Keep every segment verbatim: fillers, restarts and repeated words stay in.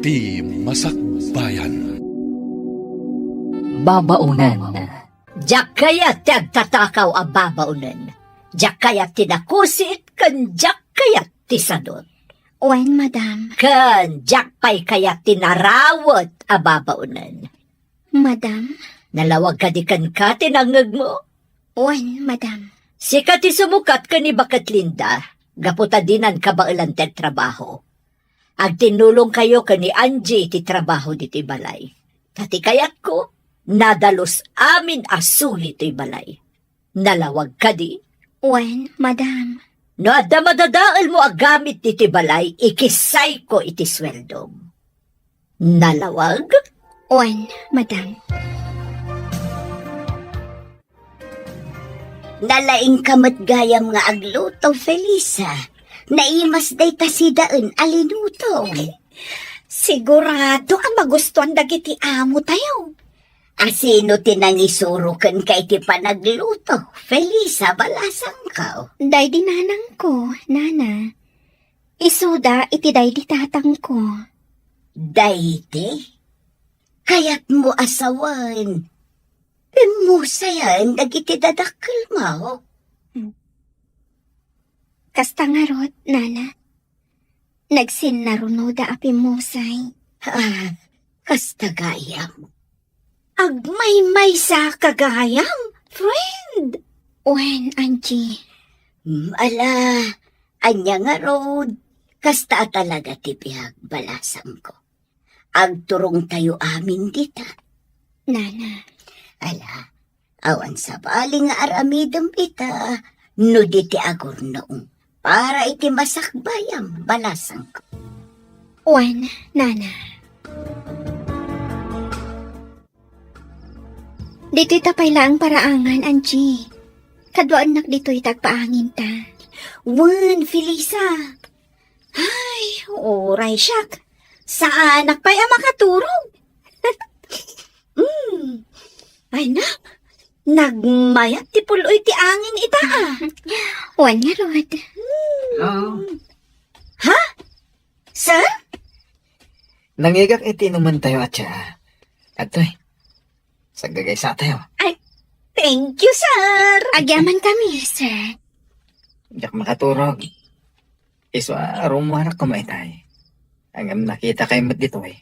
Ti Masakbayan. Babaonen. Diak kayat ti agtatakaw a babaonen. Diak kayat ti nakusit, ken diak kayat ti sadut. Wen, madam. Ken diak pay kayat ti narawet a babaonen. Madam? Nalawag kadi kenka ti nangngegmo? Wen, madam. Sika ti sumukat ken ni Baket Linda, gapu ta dinan kabaelan ti agtrabaho. Agtinnulongkayo ken ni Angie iti trabaho ditoy balay. Ta ti kayatko, nadalus amin a suli toy balay. Nalawag kadi? Wen, madam. No adda madadaelmo a gamit ditoy balay, ikissayko iti sueldom. Nalawag? Wen, madam. Nalaingka met gayam nga agluto, Felisa. Naimas dayta sidaen a linuto. Sigurado a magustuan dagiti amo tayo. Asino ti nangisuro kenka iti panagluto, Felisa balasangko? Daydi nanangko, nana. Isuda iti daydi tatangko. Daydi? Kayatmo a sawen, pimmusayen dagiti dadakkelmo? Kasta ngarud, nana. Nagsinnarunoda a pimmusay. Ah, kasta gayam. Agmaymaysa ka gayam, friend. Wen, Angie. Mm, ala, ania ngarud, kasta a talaga ti biag, balasangko. Agturongtayo amin dita. Nana. Ala, awan sabali nga aramidem ita, no di ti agurnong para iti masakbayam, balasangko. Wen, nana. Ditoy ta pay laeng paraangan, Angie. Kaduaennak ditoy ti agpaanginta. Wen, Felisa. Ay, uray siak. Saanak pay a makaturog. Mm. Ay, nak. Nagmayat ti pul-oy ti angin ita, ah. Wen ngarud. Hello. Ha? Sir? Nangigak iti inumantayo a tsaa. Adtoy. Saggagaysatayo. Ay, thank you, sir. Agyaman kami, sir. Diak makaturog. Isu a rumuarak koma itay. Ngem nakitakay met ditoy.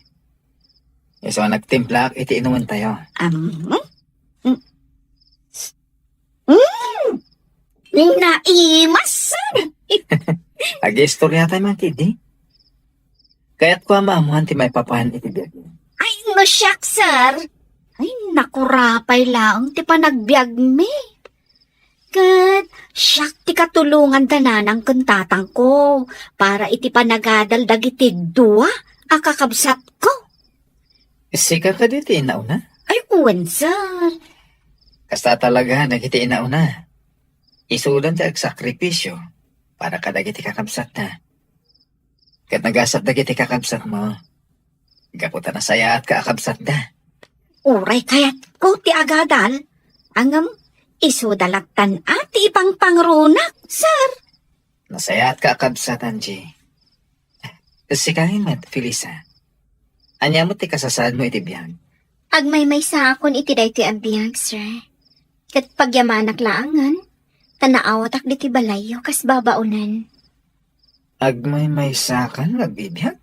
Isu a nagtimplaak iti inumantayo. Am, mm, mm, naimas, sir. Agistoryatay man ketdi. Kayatko a maammoan ti maipapan iti biagmi. Ay, no siak, sir. Ay, nakurapay laeng ti panagbiagmi. Ket siak ti katulongan da nanang ken tatangko para iti panagadal dagiti dua a kakabsatko. Sika kadi ti inauna? Ay, wen, sir. Kasta talaga dagiti inauna. Isudan ti agsakripisio para kadagiti kakabsatna. Ket nagasat dagiti kakabsatmo. Gapu ta nasayaatka a kabsatda. Uray kayatko ti agadal, ngem isuda lattan a ti ipangpangrunak, sir. Nasayaatka a kabsat, Angie. Sika met, Felisa. Ania met ti kasasaadmo iti biag? Agmaymaysaakon iti daytoy a biag, sir. Ket pagyamanak laengen, ta naawatak ditoy balayyo kas babaonen. Agmaymaysakan nga agbibiag?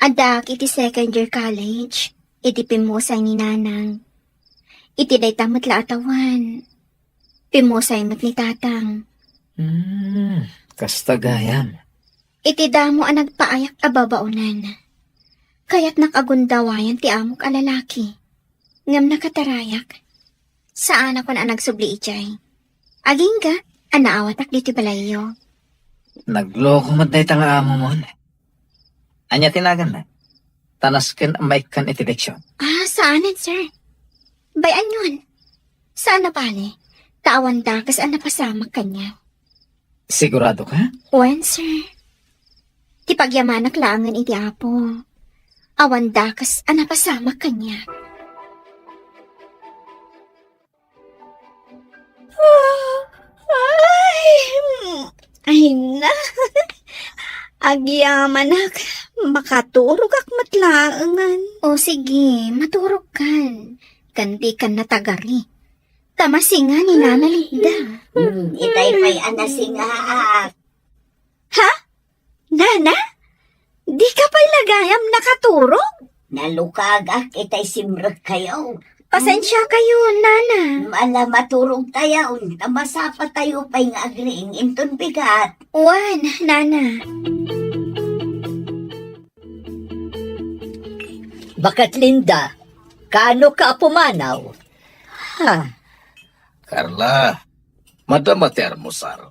Addaak iti second year college, iti pimmusay ni Nanang. Iti dayta met la a tawen, pimmusay met ni Tatang. Hmm, kasta gayam. Iti damo a nagpaayak a babaonen, kayatnak a gundawayan ti amok a lalaki. Ngem nakatarayak. Saanakon a nagsubli idiay. Agingga a naawatak ditoy balayyo. Nagloko met dayta nga amomon. Ania ti naganna? Ta nasken a maikkan iti leksion. Ah, saanen, sir. Bay-anyon. Saan a bale, ta awan dakes a napasamak kaniak. Sigurado ka? Wen, sir. Ti pagyamanak laengen iti Apo. Awan dakes a napasamak kaniak. Ay, ay na. Agyamanak, makaturogak met laengen. O sige, maturogkan. Ken dikan natagari. Ta masinga ni Nana Linda. Hmm, itay pay a nasingaak. Ha? Nana? Dika pay la gayam nakaturog? Nalukagak itay simrekkayo. Pasensiakayo, Nana. Ala, maturogtayo, ta masapatayo pay nga agriing inton bigat. Wen, Nana. Baket Linda, kaano ka a pumanaw? Ha? Carla, madama ti almusar.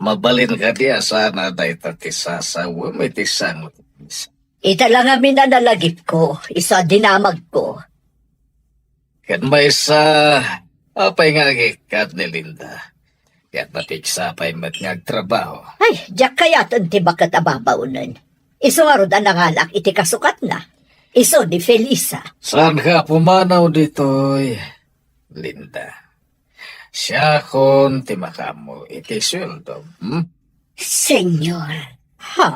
Mabalin kadi a saan a dayta ti sasawem iti sango ti misa? Ita la ngamin a nalagipko, isu a dinamagko. Ket maysa, apay nga agikkat ni Linda? Ket napigsa pay met nga agtrabaho. Ay, diak kayaten ti baket a babaonen. Isu ngarud a nangalak iti kasukatna. Isu ni Felisa. Saanka a pumanaw ditoy, Linda? Siakon ti makaammo iti sueldo, hmm? Senyor. Ha?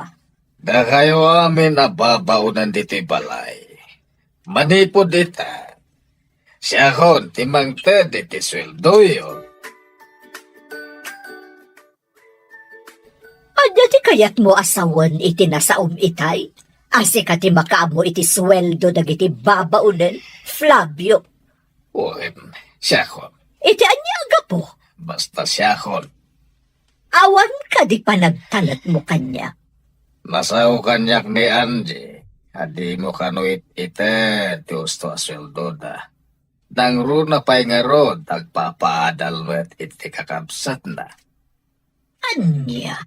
Dakayo amin a babaonen ditoy balay. Manipud ita, siakon ti mangted iti sueldoyo. Ania ti kayatmo a sawen iti nasaom itay? A sika ti makaammo iti sueldo dagiti babaonen, Flavio. Wen, siakon. Iti ania a gapu? Basta siakon. Awan kadi panagtalekmo kaniak? Nasao kaniak ni Angie a dimo kano it-ited ti usto a sueldoda. Nangruna pay ngarud, agpapaadal met iti kakabsatna. Ania?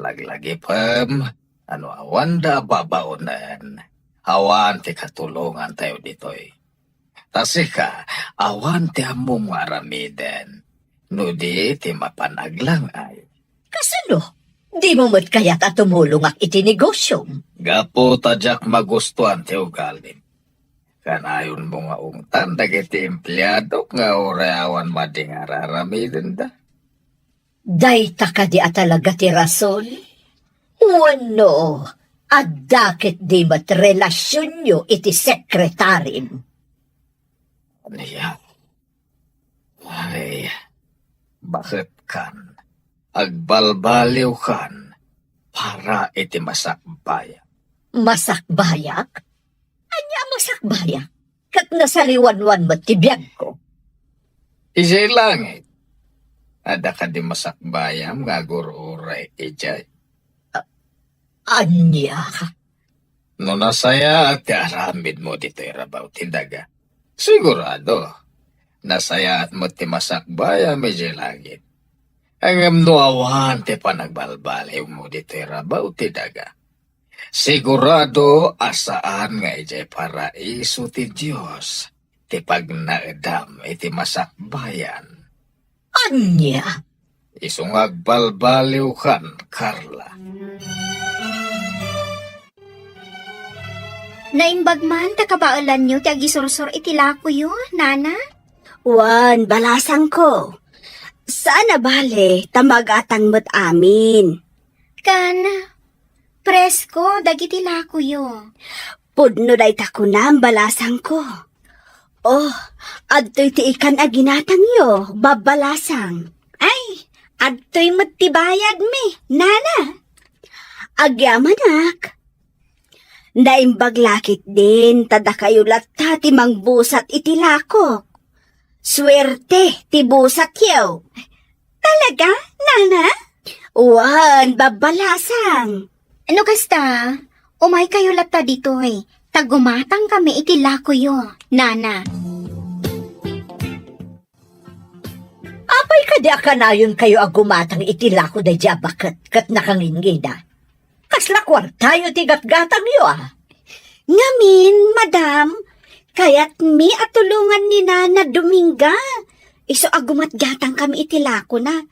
Laglagipem a no awanda a babaonen, awan ti katulongantayo ditoy. Ta sika, awan ti ammom nga aramiden no di ti mapan aglang-ay. Kasano? Dimo met kayat a tumulongak iti negosiom? Gapu ta diak magustuan ti ugalim. Kanayonmo nga ungtan dagiti empleadok nga uray awan madi nga ar-aramidenda. Dayta kadi a talaga ti rason? Wenno, adda ketdi met relasionyo iti sekretarim? Ania? Ay, baketkan, agbalbaliwkan para iti masakbayak. Masakbayak? Ania a masakbayak? Ket nasaliwanwan met ti biagko. Idiay langit, adda kadi masakbayam nga agur-uray idiay? A-, ania? No nasayaat ti aramidmo ditoy rabaw ti daga, sigurado, nasayaat met ti masakbayam idiay langit. Ngem no awan ti panagbalbaliwmo ditoy rabaw ti daga, sigurado a saan nga idiay paraiso ti Dios ti pagnaedam iti masakbayan. Ania? Isu nga agbalbaliwkan, Carla. Naimbag man ta kabaelanyo ti agisursor iti lakoyo, Nana? Wen, balasangko. Saan a bale, ta magatang met amin. Kan, presko dagiti lakoyo. Pudno dayta kunam, balasangko. Oh, adtoy ti ikan a ginatangyo, babbalasang. Ay, adtoy met ti bayadmi, Nana. Agyamanak. Naimbag la ketdin ta dakayo latta ti mangbusat iti lakok. Suerte ti busatyo. Talaga, Nana? Wen, babbalasang. No kasta, umaykayo latta ditoy, ta gumatangkami iti lakoyo, Nana. Apay kadi a kanayonkayo a gumatang iti lako daydi a baket ket nakangingina? Kasla kuartayo ti gatgatangyo a? Ngamin, madam, kayatmi a tulongan ni Nana Dominga. Isu a gumatgatangkami iti lakona.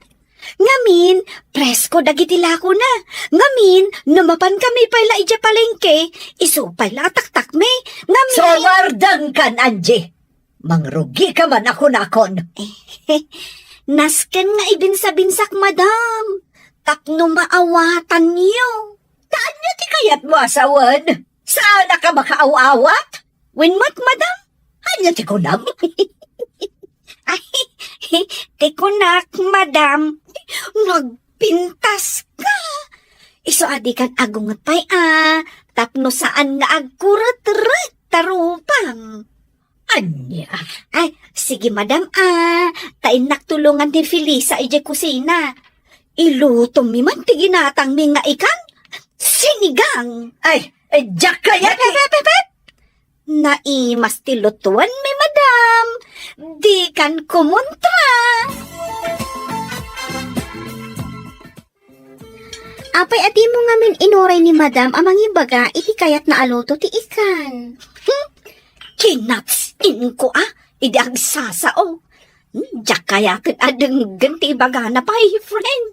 Ngamin, presko dagiti lakona. Ngamin, no mapankami pay la idiay palengke, isu pay la a taktakmi. Ngamin. Sumardengkan, Angie! Mangrugika man a kunakon. Nasken nga ibinsabinsak, madam, tapno maawatanyo. Ta ania ti kayatmo a sawen? Saanak a makaaw-awat? Wen met, madam, ania ti kunam? Ay, ti kunak, madam, nagpintas ka. Isu a dikan agunget pay a, tapno saan nga agkuretret ta rupam. Ania? Ay, sige, madam, ah. Ta innak tulongan ni Felisa idiay kusina. Ilutomi man ti ginatangmi nga ikan. Sinigang. Ay, eh, diak kayat. Pep, pep, pep, pep. Naimas ti lutuenmi, madam. Dikan kumontra. Apay a dimo ngamin inuray ni madam a mangibaga iti kayatna a luto ti ikan? Hmm? Kinatsin ko a, idi agsasao. Hmm, diak kayaten a denggen ti ibagana pay, friend.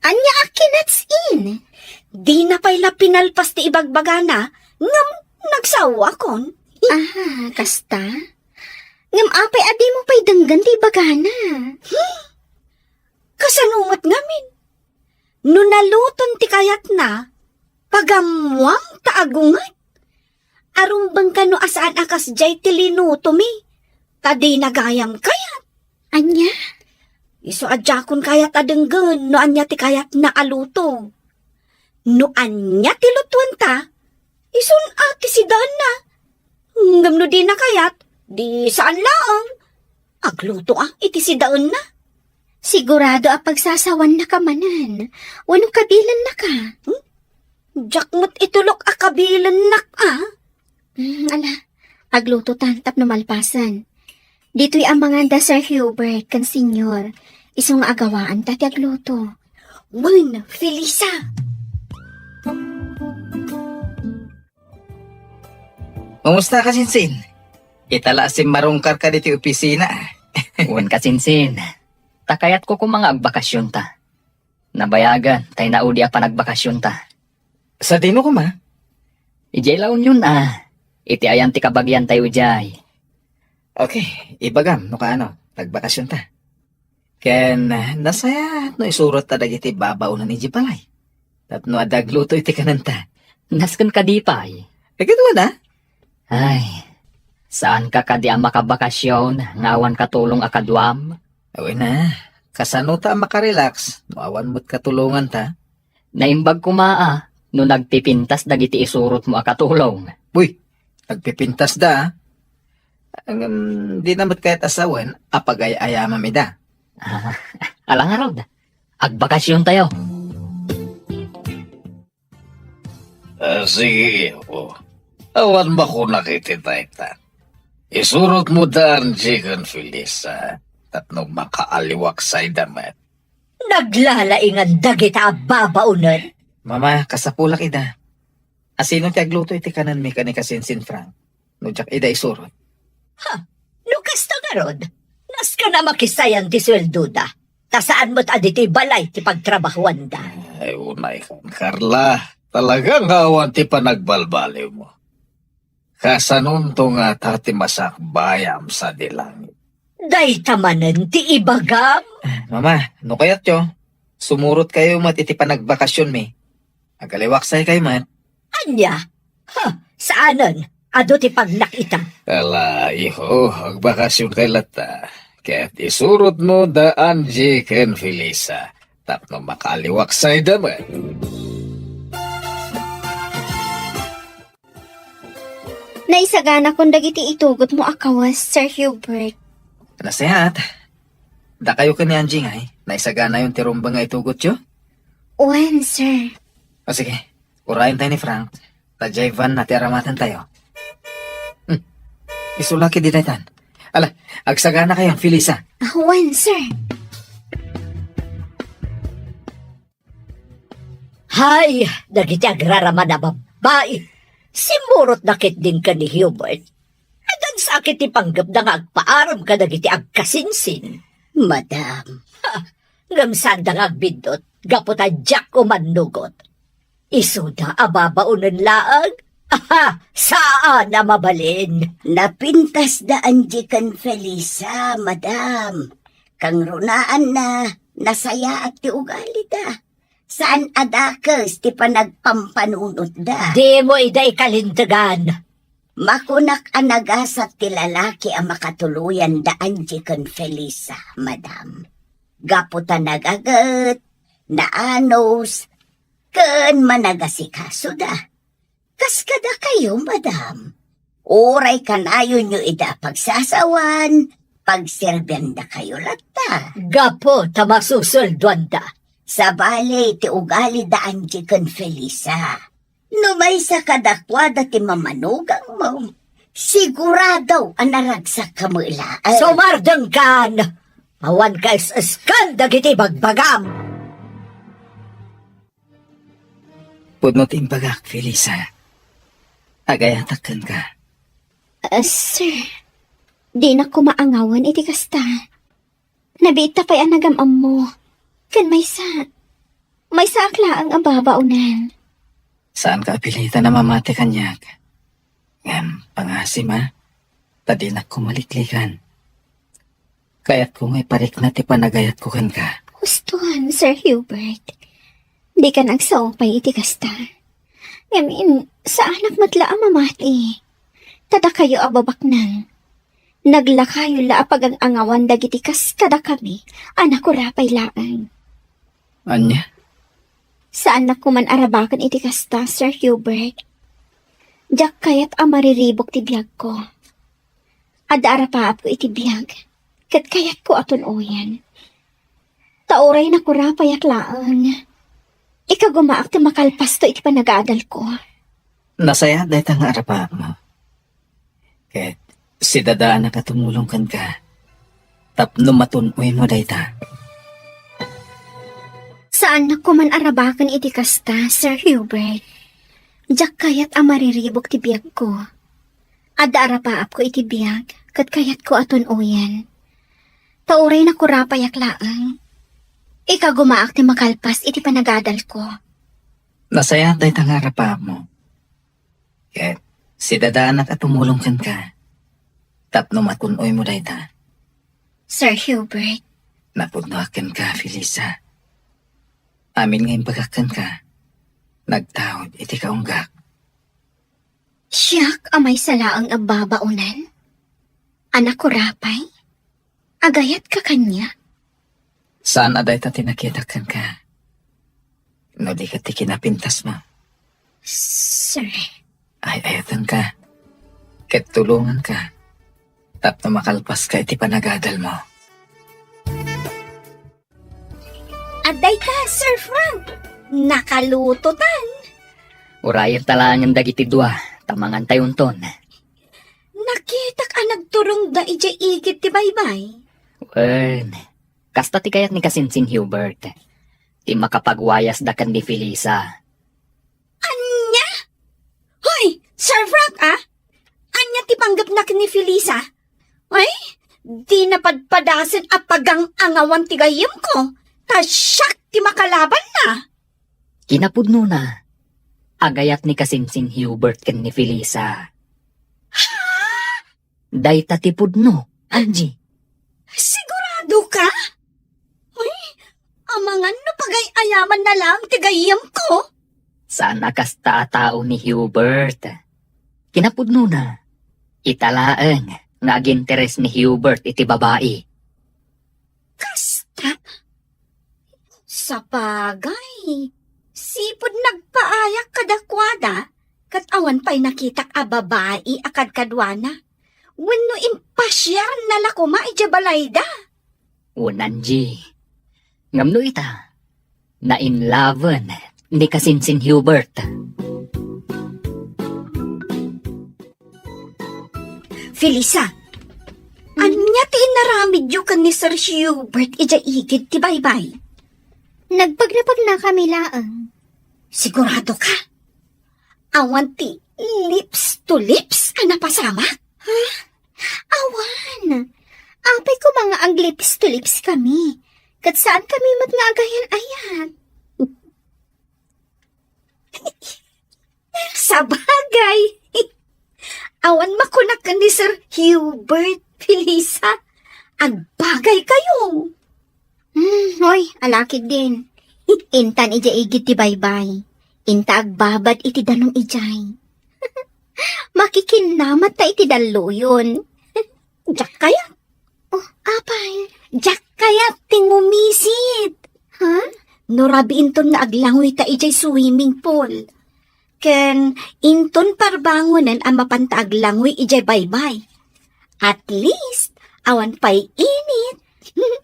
Ania a kinatsin? Dina pay la pinalpas ti ibagbagana, ngem nagsao akon. Aha, kasta? Ngem apay a dimo pay denggen ti ibagana? Hmm? Kasano met ngamin? No naluton ti kayatna, pagammuam ta agunget. Arumbeng kano a saan a kasdiay ti linutomi, ta dina gayam kayat. Ania? Isu a diakon kayat a denggen no ania ti kayatna a luto. No ania ti lutuenta, isun a ti sidaenna. Ngem no dina kayat, di saan laeng. Agluto a iti sidaenna. Sigurado a pagsasawannaka manen, wenno kabilennaka? Hmm? Diak met itulok a kabilennak a. Hmm, ala, agluto ta tapno malpasen. Ditoy a mangan da Sir Hubert ken Senyor. Isu nga agawaanta ti agluto. Wen, Felisa. Kumusta ka, Sinsin? Ita la a simmarungkarka ditoy opisina. Wen ka, Sinsin. Ta kayatko koma nga agbakasionta. Nabayagen tay naudi a panagbakasionta. Sadino koma? Idiay La Union a. Iti ayan ti kabagiantayo idiay. Okay, ibagam no kaano, nagbakasionta. Ken, nasayaat no isurotta dagiti babaonen idiay balay. Tapno adda agluto iti kanenta. Nasken kadi pay? Ay, kaduada. Ay, saanka kadi a makabakasion nga awan katulong a kaduam? Wen a, kasano ta a makarelax no awan met katulonganta? Naimbag koma a no nagpipintas dagiti isurotmo a katulong. Uy, nagpipintasda a. Ngem, dina met kayat a sawen a pagay-ayamam ida. Ah, ala ngarud, agbakasiontayo. Ah, sige, iho. Awan makunak iti dayta. Isurotmo da Angie ken Felisa tapno makaaliwaksayda met. Naglalaingan dagita a babaonen. Mama, kasapulak ida. Asino ti agluto iti kanenmi ken ni Kasinsin Frank no diak ida isurot? Ha? No kasta ngarud, nasken a makisayan ti sueldoda, ta saan met a ditoy balay ti pagtrabahuanda. Ay, unay kan, Carla. Talaga nga awan ti panagbalbaliwmo. Kasanonto ngata ti masakbayam sadi langit? Dayta manen ti ibagam? Mama, no kayatyo, sumurotkayo met iti panagbakasionmi. Agaliwaksaykayo met. Ania? Ha, saanen. Adu ti pagnak ita. Ala, iho, agbakasionkay latta. Ket isurotmo da Angie ken Felisa tapno makaaliwaksayda met. Naisaganakon dagiti itugotmo a kawes, Sir Hubert. Nasayaat. Dakayo ken ni Angie ngay, naisaganayon ti rumbeng nga itugotyo? Wen, sir. O sige, urayen tayo ni Frank. Ta diay van na ti aramatentayo. Hmm. Isulaki di daytan. Ala, agsaganakayo, Felisa. Ah, wen, sir. Hay, dagiti agraramada a babbai. Simmurotda ketdin ken ni Hubert. Nagagsakit ti panggepda nga agpaaram kadagiti agkasinsin. Madam. Ha, ngem saanda nga agbiddut, gapu ta diak umannugot. Isuda a babaonen laeng? Aha, saan a mabalin. Napintas da Angie ken Felisa, madam. Kangrunaanna, nasayaat ti ugalida. Saan a dakes ti panagpampanunotda. Dimo ida ikalintegan. Makunak a nagasat ti lalaki a makatuloyan da Angie ken Felisa, madam. Gapu ta nagaget, naanus, ken managasikasoda. Kas kadakayo, madam. Uray kanayonyo ida pagsasawan, pagserbiandakayo latta. Gapu ta masusuldoanda. Sabali ti ugali da Angie ken Felisa. No maysa kadakuada ti mamanugangmo, sigurado a naragsak ka met laeng. Sumardengkan! Awan ka es-esken dagiti bagbagam! Pudno ti imbagak, Felisa. Agayatak kenka. Ah, sir, dinak koma angawen iti kasta. Nabiit ta pay a nagam-ammo. Ken maysa, maysaak laeng a babaonan. Saanka a pilitan a mamati kaniak. Ngem pangasim a, ta dinak koma liklikan. Kayatko nga iparikna ti panagayatko kenka. Huston, Sir Hubert. Dika agsao pay iti kasta. Ngamin, saanak met la a mamati. Ta dakayo a babaknang, naglakayo la a pagang-angawan dagiti kas kadakami a nakurapay laeng. Ania? Saannak koman arabaken iti kasta, Sir Hubert. Diak kayat a mariribuk ti biagko. Adda arapaapko iti biag, ket kayatko a tun-oyen. Ta uray nakurapayak laeng, ikagumaak ti makalpasto iti panagadalko. Nasayaat dayta nga arapaapmo. Ket sidadaanak a tumulong kenka tapno matun-oymo dayta. Saannak koman arabaken iti kasta, Sir Hubert. Diak kayat a mariribuk ti biagko. Adda arapaapko iti biag, ket kayatko a tun-oyen. Ta uray nakurapayak laeng, ikagumaak ti makalpas iti panagadalko. Nasayaat dayta nga arapaapmo. Ket sidadaanak a tumulong kenka tapno matun-oymo dayta. Sir Hubert. Napudnoak kenka, Felisa. Amin nga imbagak kenka, nagtaud iti kaunggak. Siak a maysa laeng a babaonan? A nakurapay? Agayatka kaniak? Saan a dayta ti nakitak kenka. No di ket ti kinapintasmo. Sir. Ay-ayatenka. Ket tulonganka. Tapno makalpaska iti panagadalmo. Adda ita, Sir Frank. Nakalutotan. Urayenta laengen dagiti dua, ta mangantayonton. Nakitak a nagturongda idiay igid ti baybay. Wen, kasta ti kayat ni Kasinsin Hubert. Ti makapagwayasda ken ni Felisa. Ania? Hoy, Sir Frank, ah? Ania ti panggepna ken ni Felisa? Ay, di napadpadasen a pagang-angawan ti gayyemko, ta siak ti makalabanna. Kinapudnona, agayat ni Kasinsin Hubert ken ni Felisa. Ha? Dayta ti pudno, Angie. Sigurado ka? Uy, amangan no pagay-ayamanna laeng ti gayyemko. Saan a kasta a tao ni Hubert. Kinapudnona, ita laeng nga aginteres ni Hubert iti babai. Kasta? Sapagay, sipud nagpaayak kadakuada, ket awan pay nakitak a babai a kadkaduana. Wenno impasiarna la koma idiay balayda. Wen, Angie. Ngem no ita, nainlaven ni Kasinsin Hubert. Felisa, ania ti inaramidyo ken ni Sir Hubert idiay igid ti baybay? Nagpagnapagnakami laeng. Sigurado ka? Awan ti lips to lips a napasamak? Ha? Awan. Apay koma nga ag-lips to lips kami. Ket saan kami met nga agayan-ayat. Sabagay. Awan makunak ken ni Sir Hubert, Felisa. Agbagay kayo. Hmm, hoy, alakidin. Intan idiay igid ti baybay. Inta agbabad iti danum idiay. Makikinnamat ta iti dalluyon. Diak kayat. Oh, apay? Diak kayat ti ngumisit. Ha? No rabii inton nga aglangoy ta idiay swimming pool. Ken inton parbangonen a mapanta aglangoy idiay baybay. At least, awan pay init.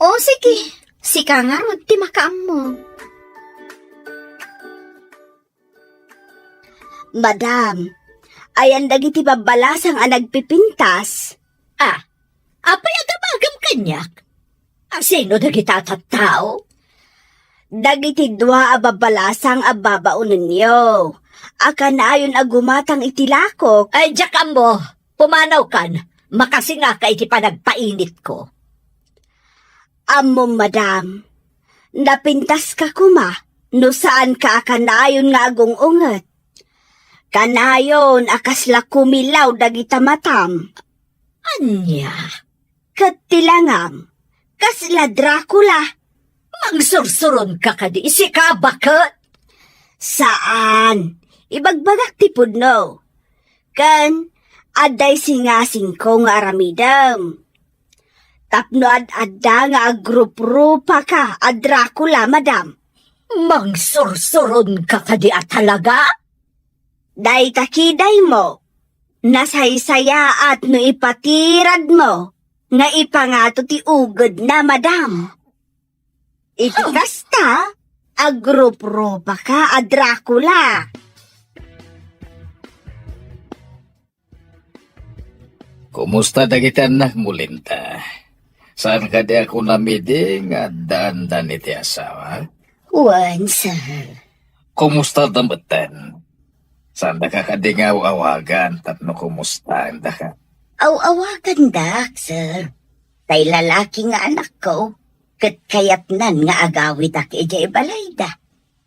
O, sige. Sika ngarud ti makaammo. Madam, ayan dagiti babbalasang a nagpipintas? Ah, apay a gabagam kaniak? A sino dagita a tattao? Dagiti dua a babbalasang a babaonenyo a kanayon a gumatang iti lakok. Ay, diak ammo. Pumanawkan. Makasingaka iti panagpainitko. Ammom, madam, napintaska koma no saanka a kanayon nga agung-unget. Kanayon a kasla kumilaw dagita matam. Ania? Ket ti langam, kasla Dracula. Mangsursuronka kadi, sika, baket? Saan. Ibagbagak ti pudno. Ken, adda isingasingko nga aramidem. Tapno ad-adda nga agruprupa ka a Dracula, madam. Mangsursuronka kadi a talaga? Dayta kidaymo, nasaysayaat no ipatiradmo nga ipangato ti ugedna, madam. Iti kasta, agruprupa ka a Dracula. Kumusta dagiti annakmo, Linda? Saan kadi a kunam idi nga addaandan iti asawa? Wen, sir. Kumusta da metten? Saan daka kadi nga aw-awagan tapno kumustaen daka? Aw-awagandak, sir. Tay lalaki nga anakko, ket kayatnan nga agawidak idiay balayda.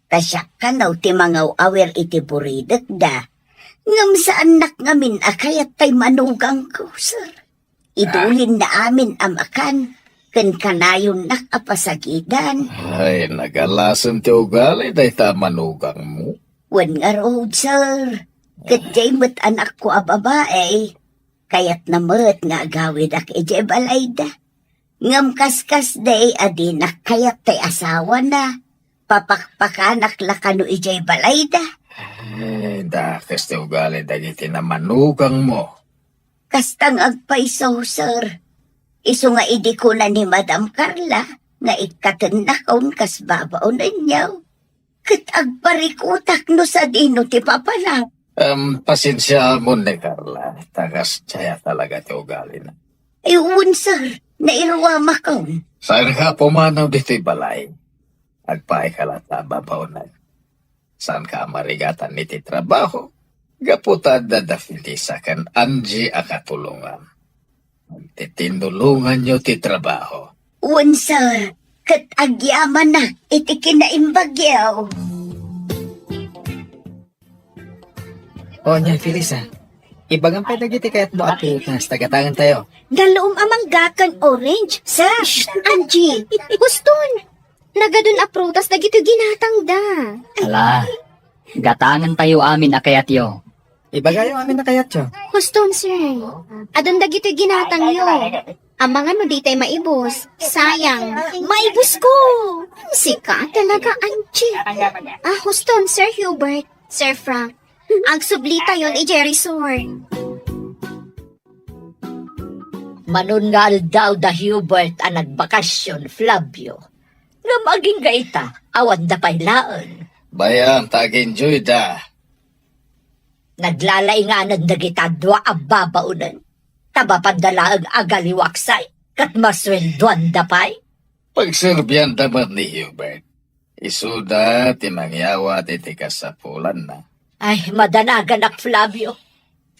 Ta siak kano ti mangaw-awir iti buridekda. Ngem saannak ngamin a kayat tay manugangko, sir. Idulinna amin a makan, ken kanayonnak a pasagidan. Ay, nagalasen ti ugali dayta a manugangmo. Wen ngarud, sir. Ket diay met anakko a babai, kayatna met nga agawidak idiay balayda. Ngem kaskasdi a dinak kayat tay asawana, papakpakanak la kano idiay balayda. Ay, dakes ti ugali dagiti namanugangmo. Kasta nga agpayso, sir. Isu nga idi kuna ni Madam Carla nga ikkatennakon kas babaonenyo, ket agparikutak no sadino ti papala. Em, pasensiaamon ni Carla, ta kasdiay a talaga ti ugalina. Ay, wen, sir, nairuamakon. Saanka a pumanaw ditoy balay. Agpaay ka latta a babaonen. Saanka a marigatan iti trabaho. Gapu ta adda da Felisa ken Angie a katulongan. Agtitinulonganyo ti trabaho. Wen, sir, ket agyamanak iti kinaimbagyo. O, ania, Felisa, ibagam pay dagiti kayatmo a prutas ta gatangen tayo. Dalluom a mangga ken orange. Sash, Angie, huston. Nagadun a prutas dagiti ginatangda. Ala, gatangen tayo amin a kayatyo. Ibagayo amin a kayatyo. Huston, sir. Adun dagiti ginatangyo. Amangan no ditay maibus. Sayang. Maibus ko! Sika talaga, Angie. Ah, huston, Sir Hubert, Sir Frank. Agsubli tayon idiay resort. Manon nga aldaw da Hubert a nagbakasyon, Flavio. Ngem agingga ita, awan da pay laeng. Bayam ta ag-enjoy da. Naglalainganan dagita dua a babaonen. Ta mapanda laeng agaliwaksay, ket masueldoanda pay. Pagserbianda met ni Hubert. Isuda ti mangyawat iti kasapulanna. Ay, madanaganak, Flavio.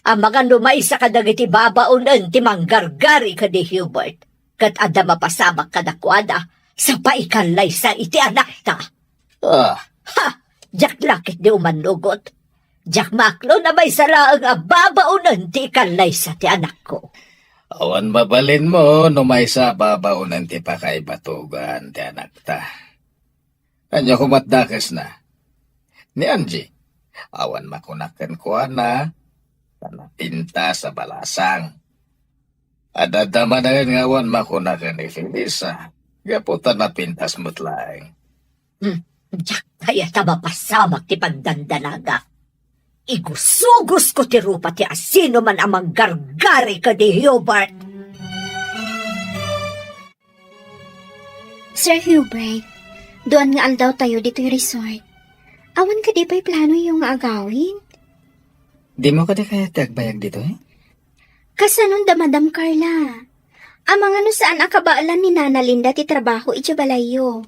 Amangan no maysa kadagiti babaonen ti manggargari ken ni Hubert, ket adda mapasamak kadakuada sa paikallaysa iti anakta. Ah. Ha! Diak la ketdi umannugot. Diak maaklo a maysa laeng a babaonen ti ikallaysa ti anakko. Awan mabalinmo no maysa a babaonen ti pakaibatogan ti anakta. Ania koma ti dakesna? Ni Angie, awan makunak kenkuana, ta napintas a balasang. Adda manen nga awan makunak ken ni Felisa, gapu ta napintas met laeng. Hmm, diak kayat a mapasamak ti pagdandanagak. Igusugosko ti rupa ti asinoman a manggargari ken ni Hubert. Sir Hubert, duan nga aldawtayo ditoy resort. Awan kadi pay planoyo nga agawid? Dimo kadi kayat ti agbayag ditoy? Kasanon da Madam Carla? Amangan no saan a kabaelan ni Nana Linda ti trabaho idiay balayyo.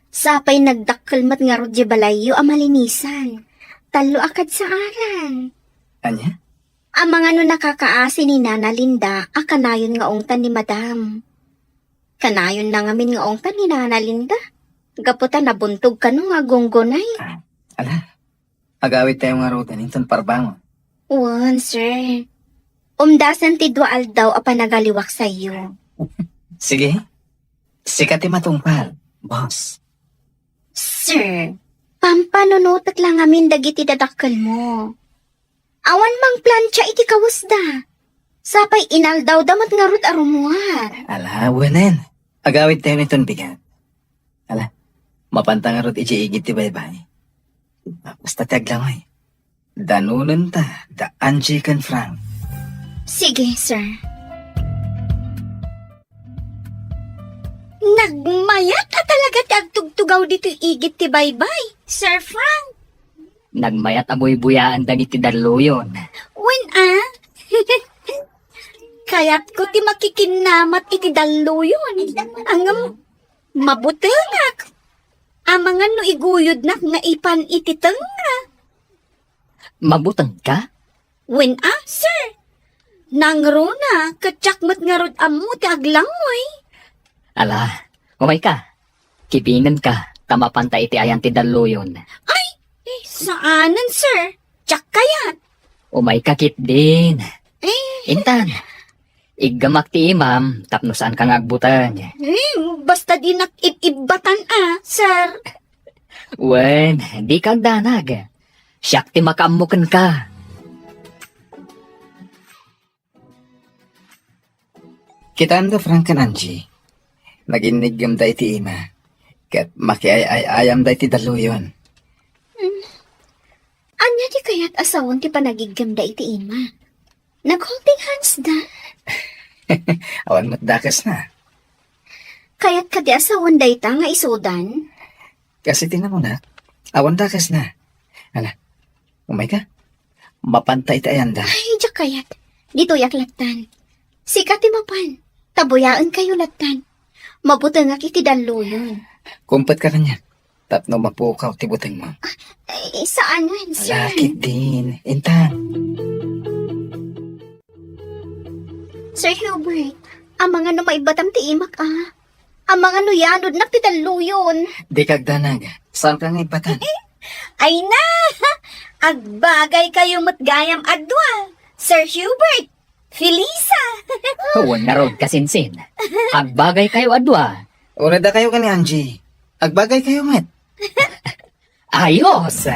Sapay nagdakkel met ngarud diay balayyo a malinisan. Tallo a kadsaaran. Ania? Amangan no nakakaasi ni Nana Linda a kanayon nga ungtan ni Madam. Kanayonna ngamin nga ungtan ni Nana Linda. Gapu ta nabuntog kano nga agunggunay. Ah, ala. Agawidtayo ngaruden inton parbangon. Wen, sir. Umdasen ti dua aldaw a panagaliwak sayo. Sige. Sika ti matungpal, boss. Sir, pampanunotek la ngamin dagiti dadakkelmo. Awan mangplancha iti kawesda. Sapay inaldawda met ngarud a rummuar. Ala, wenen. Agawidtayon iton bigat. Ala, mapanta ngarud idiay igid ti baybay. Basta ti aglangoy. Danonenta da Angie ken Frank. Sige, sir. Nagmayat a talaga ti agtugtugaw ditoy igid ti baybay, Sir Frank. Nagmayat a buybuyaen dagiti dalluyon. Wen a? Kayatko ti makikinnamat iti dalluyon. Ngem mabutengak. Amangan no iguyodnak nga ipan iti tengnga. Mabutengka? Wen a, sir. Nangruna, ket diak met ngarud ammo ti aglangoy. Ala, umayka. Kibingenka, ta mapanta iti ayan ti dalluyon. Ay, eh, saanen, sir. Diak kayat. Umayka ketdin. Eh. Intan, iggamak ti imam tapno saanka nga agbuteng. Eh, basta dinak ib-ibbatan a, sir. Wen, dika agdanag. Siak ti makaammo kenka. Kitaem da Frank ken Angie. Naginniggemda iti ima. Ket makiay-ay-ayamda iti dalluyon. Hmm. Ania ti kayat a sawen ti panagiggemda iti ima? Nag-holding hands da. Awan met dakesna. Kayat kadi a sawen dayta nga isudan? Kas iti namunak, awan dakesna. Ala, umayka. Mapanta iti ayanda. Ay, diak kayat. Ditoyak lattan. Sika ti mapan. Ta buyaenkayo lattan. Mabutengak iti dalluyon. Kumpetka kaniak. Tapno mapukaw ti butengmo. Ay, saan wen, sir? Lakit din. Intan. Sir Hubert, amangan no maibbatam ti imak, a. Amangan no yanodnak ti dalluyon. Dika agdanag. Saanka nga ibbatan? Ay na! Agbagaykayo met gayam a dua, Sir Hubert, Felisa. Wen ngarud, kasinsin. Agbagaykayo a dua. Uray dakayo ken ni Angie. Agbagaykayo met. Ayos!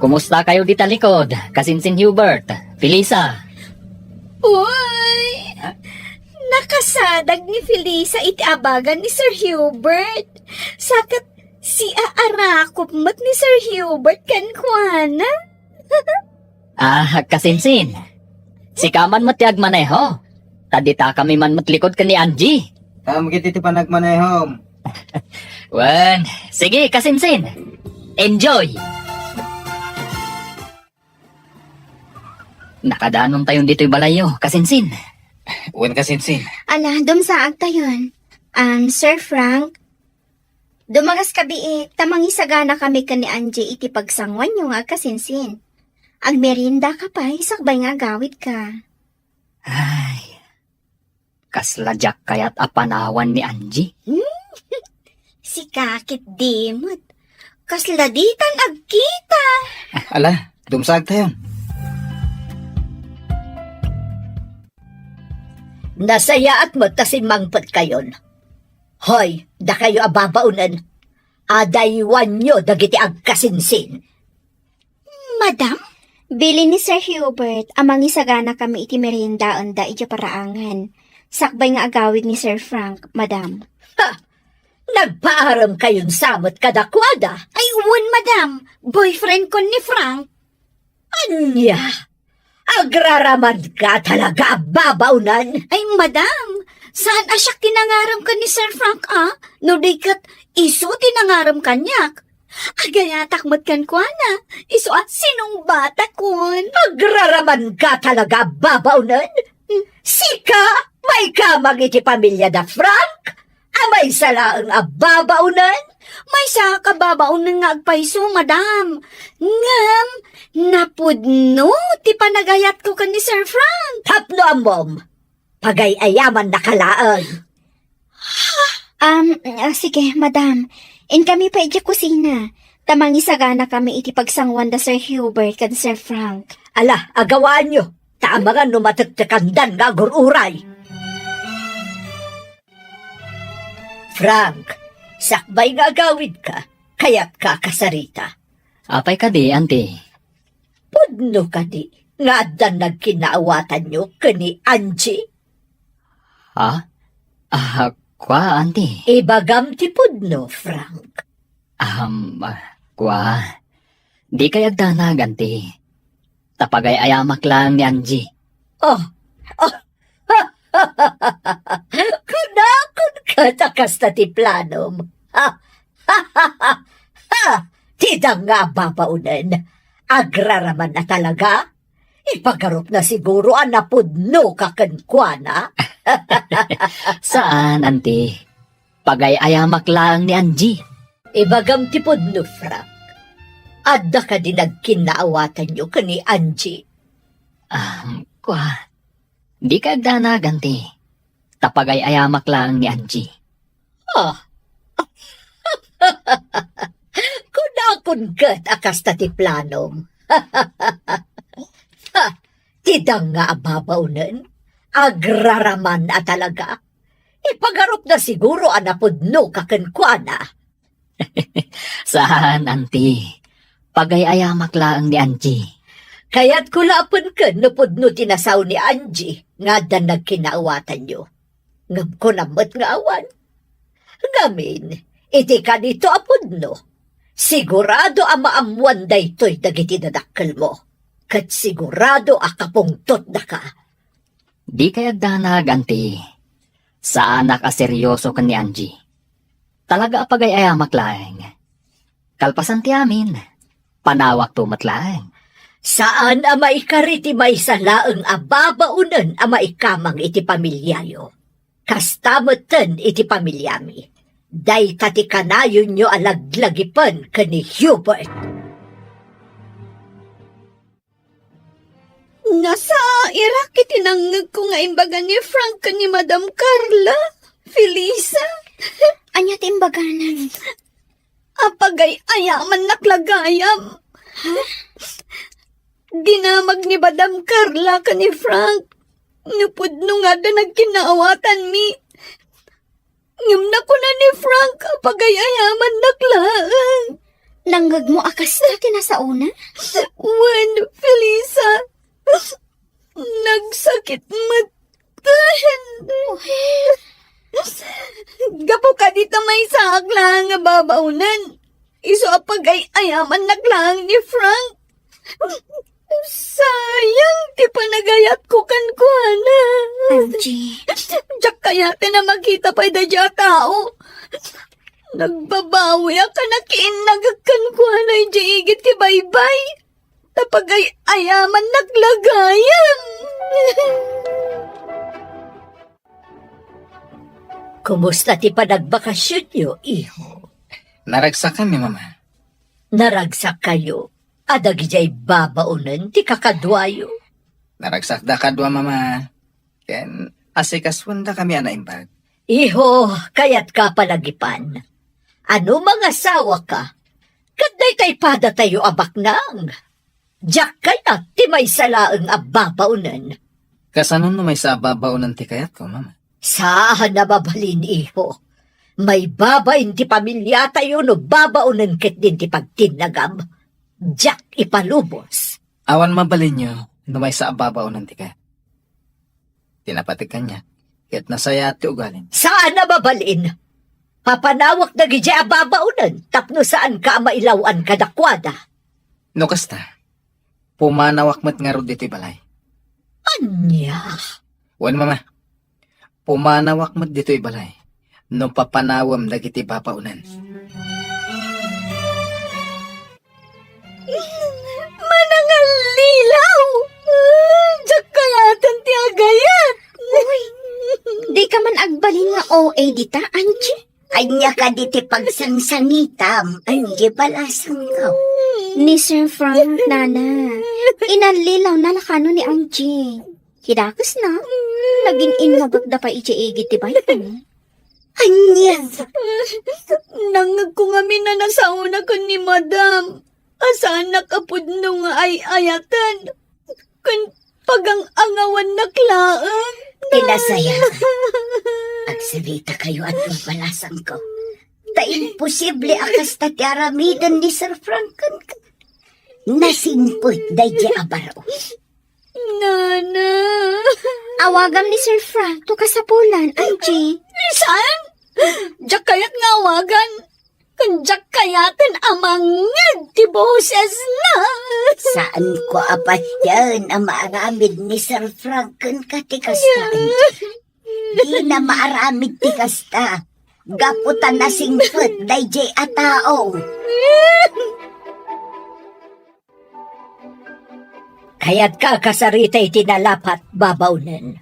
Kumusta kayo dita likod, kasinsin Hubert, Felisa? Uy! Nakasadag ni Felisa iti abagan ni Sir Hubert. Saket siaarakop met ni Sir Hubert kenkuana. Ah, kasinsin. Sika man met ti agmaneho. Ta dita kami man met likod ken ni Angie. Tama kiti ti panagmanehom. Wen, sige, kasinsin. Enjoy! Nakadanontayon ditoy balayyo, kasinsin. Wen, kasinsin. Ala, dumsaagtayon. Um, Sir Frank, dumagas ka bii, ta mangisagana kami ken ni Angie iti pagsanguanyo nga agkasinsin. Agmerienda ka pay, sakbay nga agawid ka. Ay, kasla diak kayat a panawan ni Angie. Hmm? Sika ketdi met. Kasla ditan agkita. Ala, dumsaagtayon. Nasayaat met ta simmangpetkayon. Hoy, dakayo a babaonen, adaywanyo dagiti agkasinsin. Madam? Bilin ni Sir Hubert a mangisaganakami iti meriendaenda idiay paraangan. Sakbay nga agawid ni Sir Frank, madam. Ha! Nagpaarem kayon sa met kadakuada? Ay, wen, madam. Boyfriend ko ni Frank. Ania? Agraraman ka talaga a babaonen? Ay, madam, saan a siak ti nangarem ken ni Sir Frank, a? No di ket isu ti nangarem kaniak. Agayatak met kenkuana, isu a sinungbatakon. Agraraman ka talaga a babaonen? Sika, maikamang iti pamiliada Frank? A maysa laeng a babaonen? Maysaak a babaonen nga agpayso, madam. Ngem, napudno ti panagayatko ken ni Sir Frank. Tapno ammom, pagay-ayamannaka laeng. Um, ah, sige, madam. Inkami pay idiay kusina. Ta mangisaganakami iti pagsanguan da Sir Hubert ken Sir Frank. Ala, agawaanyo. Ta amangan no matektekandan nga agur-uray. Frank, sakbay nga agawidka, kayatka a kasarita? Apay kadi, Auntie? Pudno kadi nga addan nagkinnaawatanyo ken ni Angie? Ha? Ah, kua, Auntie? Ibagam ti pudno, Frank. Ahem, ah, kua. Dikay agdanag, Auntie. Ta pagay-ayamak laeng ni Angie. Oh, oh. Kunakon ket a kasta ti planom. Ha! Ti danga a babaonen. Agraraman a talaga? Ipagarupna siguro a napudnoka kenkuana. Saan, Auntie. Pagay-ayamak laeng ni Angie. Ibagam ti pudno, Frank. Adda kadi nagkinnaawatanyo ken ni Angie? Ah, kua. Dikay agdanag, Auntie. Ta pagay-ayamak laeng ni Angie. Ah. Kunakon ket a kasta ti planom. Ha, ti danga a babaonen, agraraman a talaga. Ipagarupna siguro a napudnoka kenkuana. Saan, Auntie. Pagay-ayamak laeng ni Angie. Kayatko laeng ken no pudno ti nasao ni Angie nga addan nagkinnaawatanyo. Ngem kunam met nga awan. Ngamin, iti kanito a pudno, sigurado a maammoan daytoy dagiti dadakkelmo, ket sigurado a kapungtotdaka. Dikay agdanag, Auntie. Saanak a serioso ken ni Angie. Talaga a pagay-ayamak laeng. Kalpasan ti amin, panawakto met laeng. Saan a maikari ti maysa laeng a babaonen a maikamang iti pamilyamo. Kasta metten iti pamilyami. Dayta ti kanayonyo a laglagipen ken ni Hubert. Nasairak iti nangngegko nga imbaga ni Frank ken ni Madam Carla, Felisa. Ania ti imbagana? Apagay-ayamannak la gayam. Ha? Dinamag ni Madam Carla ken ni Frank no pudno nga adda nagkinnaawatanmi. Ngem nakuna ni Frank a pagay-ayamannak laeng. Nangngegmo a kasta ti nasaona? Wen, Felisa. Nagsakit met. Gapu kadi ta maysaak laeng nga babaonen. Isu a pagay-ayamannak laeng ni Frank. Sayang ti panagayatko kenkuana. Angie. Diak kayaten a makita pay daydiay a tao. Nagbabawiak a nakiinnagek kenkuana idiay igid ti baybay. Ta pagay-ayamannak la gayam. Kumusta ti panagbakasionyo, iho? Naragsakanmi, Mama. Naragsak kayo a dagidiay babaonen ti kakaduayo? Naragsakda kadua, Mama. Ken asikasuendakami a naimbag. Iho, kayatka palagipan. Ano mangasawaka? Ket daytay padatayo a baknang. Diak kayat ti maysa laeng a babaonen. Kasano no maysa a babaonen ti kayatko, Mama? Saan a mabalin, iho. Maibabain ti pamiliatayo no babaonen ketdin ti pagtinnagam. Diak ipalubos. Awan mabalinyo no maysa a babaonen ti ket. Ti napateg kaniak, ket nasayaat ti ugalim. Saan a mabalin. Papanawak dagidiay a babaonen tapno saanka a mailaw-an kadakuada. No kasta, pumanawak met ngarud ditoy balay. Ania? Wen, Mama. Pumanawak met ditoy balay no papanawem dagiti babaonen. Manangallilaw! Diak kayaten ti agayat! Uy, dika man agbalin nga O A dita, Angie? Ania kadi ti pagsangsangitam, Angie, balasangko? Ni Sir Frank, Nana. Inallilawna la kano ni Angie. Ti dakesna, nagin-innogak da pay idiay igid ti balkon. Ania? Nangngegko ngamin a nasaonak ken ni Madam. Asanak a pudno nga ay-ayaten. Ken pagang-angawannak laeng. Ti nasayaat. Agsaritakayo adu, balasangko. Ta imposible a kasta ti aramiden ni Sir Frank kenka. Nasingpet daydiay a baro. Nana. Awagam ni Sir Frank, to kasapulan, Angie. Saan? Diak kayat nga awagan. Ken diak kayaten a mangngeg ti bosesna. Saanko a patien a maaramid ni Sir Frank kenka ti kasta, Angie. Dina maaramid ti kasta. Gapu ta nasingpet daydiay a tao. Kayatka a kasarita iti nalapat, babaonen.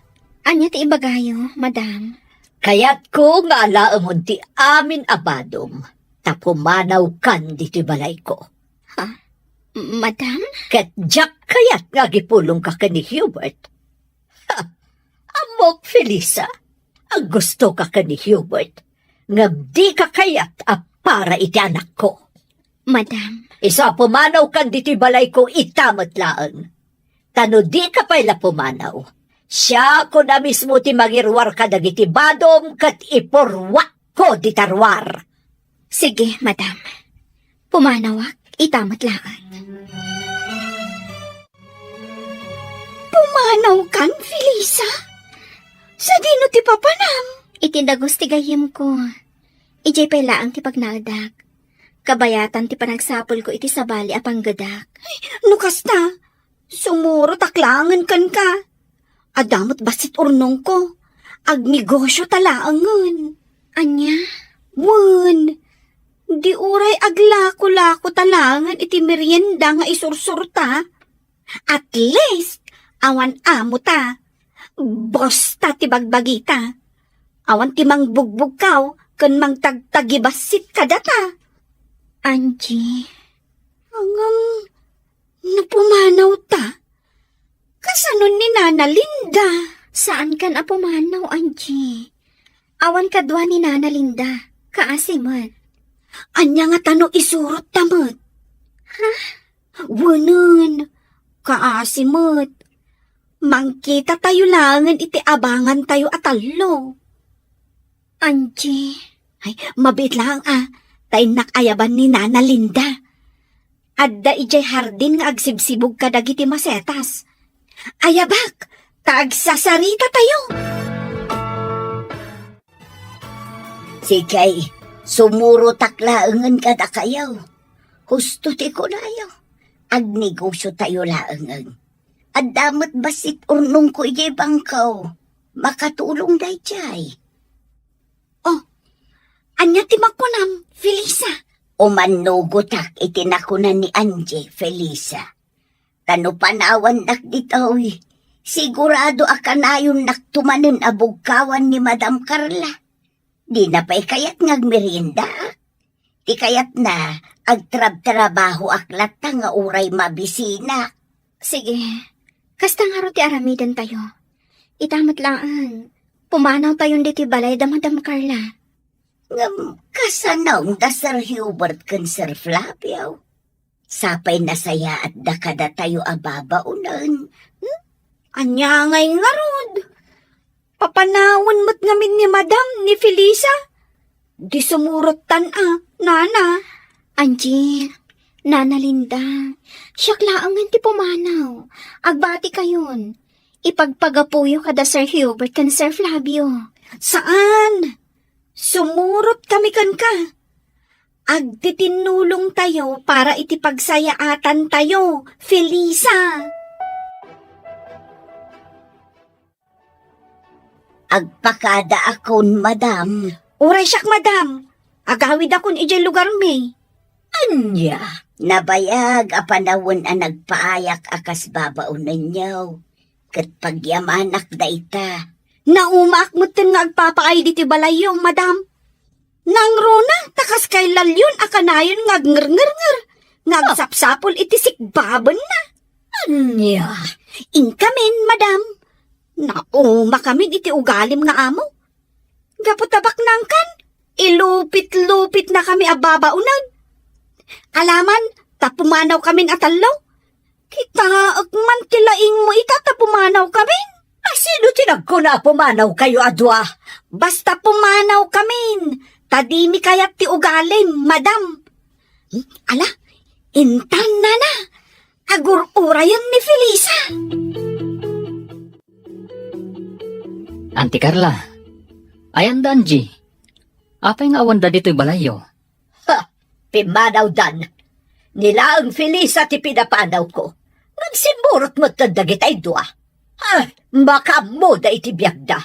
Ania ti ibagayo, Madam? Kayatko nga alaemon ti amin a badom, ta pumanawkan ditoy balayko. Ha? Madam? Ket diak kayat nga agipulongka ken ni Hubert. Ha! Ammok, Felisa, a gustoka ken ni Hubert, ngem dika kayat a para iti anakko. Madam. Isu a pumanawkan ditoy balayko ita met laeng. Ta no dika pay la pumanaw, siakon a mismo ti mangiruar kadagiti badom ket ipurruakko dita ruar. Sige, Madam. Pumanawak ita met laeng. Pumanawkan, Felisa? Sadino ti papanam? Iti dagus ti gayyemko. Idiay pay laeng ti pagnaedak. Kabayatan ti panagsapulko iti sabali a panggedak. Ay, no kasta, sumurotak laengen kenka. Adda met bassit urnongko. Agnegosio ta laengen. Ania? Wen, di uray aglako-lako ta laengen iti merienda nga isursurta. At least, awan amo ta. Boss ta ti bagbagita. Awan ti mangbugbugkaw ken mangtagtagibassit kadata. Angie. Ngem, no pumanaw ta, kasano ni Nana Linda? Saankan a pumanaw, Angie. Awan kadua ni Nana Linda. Kaasi met. Ania ngata no isurot ta met? Ha? Wenen, kaasi met. Mangkitatayo laengen iti abangantayo a tallo. Angie. Ay, mabiit laeng a, ta innak ayaban ni Nana Linda. Adda idiay hardin nga agsibsibug kadagiti masetas. Ayabak, ta agsasaritatayo. Sige, sumurotak laengen kadakayo. Husto ti kunayo. Agnegosiotayo laengen. Adda met bassit urnongko idiay bangko. Makatulong daydiay. Oh, ania ti makunam, Felisa? Umannugotak iti nakuna ni Angie, Felisa. Ta no panawannak ditoy, sigurado a kanayonnakto manen a bugkawan ni Madam Carla. Dina pay kayat nga agmeriendaak. Ti kayatna, agtrabtrabahoak latta nga uray mabisinak. Sige, kasta ngarud ti aramidentayo. Ita met laeng, pumanawtayon ditoy balay da Madam Carla. Ngem kasano da Sir Hubert ken Sir Flavio? Sapay nasayaatda kadatayo a babaonen. Hmm? Ania ngay ngarud? Papanawen met ngamin ni Madam ni Felisa? Di sumurottan a, nana. Angie, Nana Linda, siak laengen ti pumanaw. Agbati kayon. Ipagpagapuyo kada Sir Hubert ken Sir Flavio. Saan? Sumurot kami kenka. Agtitinnulong tayo para iti pagsayaatan tayo, Felisa. Agpakada akon, madam. Uray siak, madam. Agawid akon idiay lugarmi. Ania, nabayag a panawen a nagpaayak a kas babaonenyo, ket pagyamanak dayta. Naumaak metten nga agpapaay diti balayyo, madam. Nangruna, ta kas kay lalyon a kanayon nga agnerngernger, nga agsapsapul iti sikbabenna. Ania? Inkamin, madam. Nauma kamin iti ugalim nga amo. Gapu ta baknangkan, ilupit-lupit na kami a babaonan. Alaman, ta pumanaw kamin a tallo. Kitaek man ti laingmo ita ta pumanaw kami. A sino ti nagkuna a pumanaw kayo a dua? Basta pumanaw kamin, ta dimi kayat ti ugalim, madam. Hmm, ala, intan, nana. Agur-urayan ni Felisa. Auntie Carla, ayan da Angie. Apay nga awan da ditoy balayyo? Ha! Pimmanawdan. Ni laeng Felisa ti pinapanawko. Nagsimurot met dagitay dua. Ah, makaammoda iti biagda.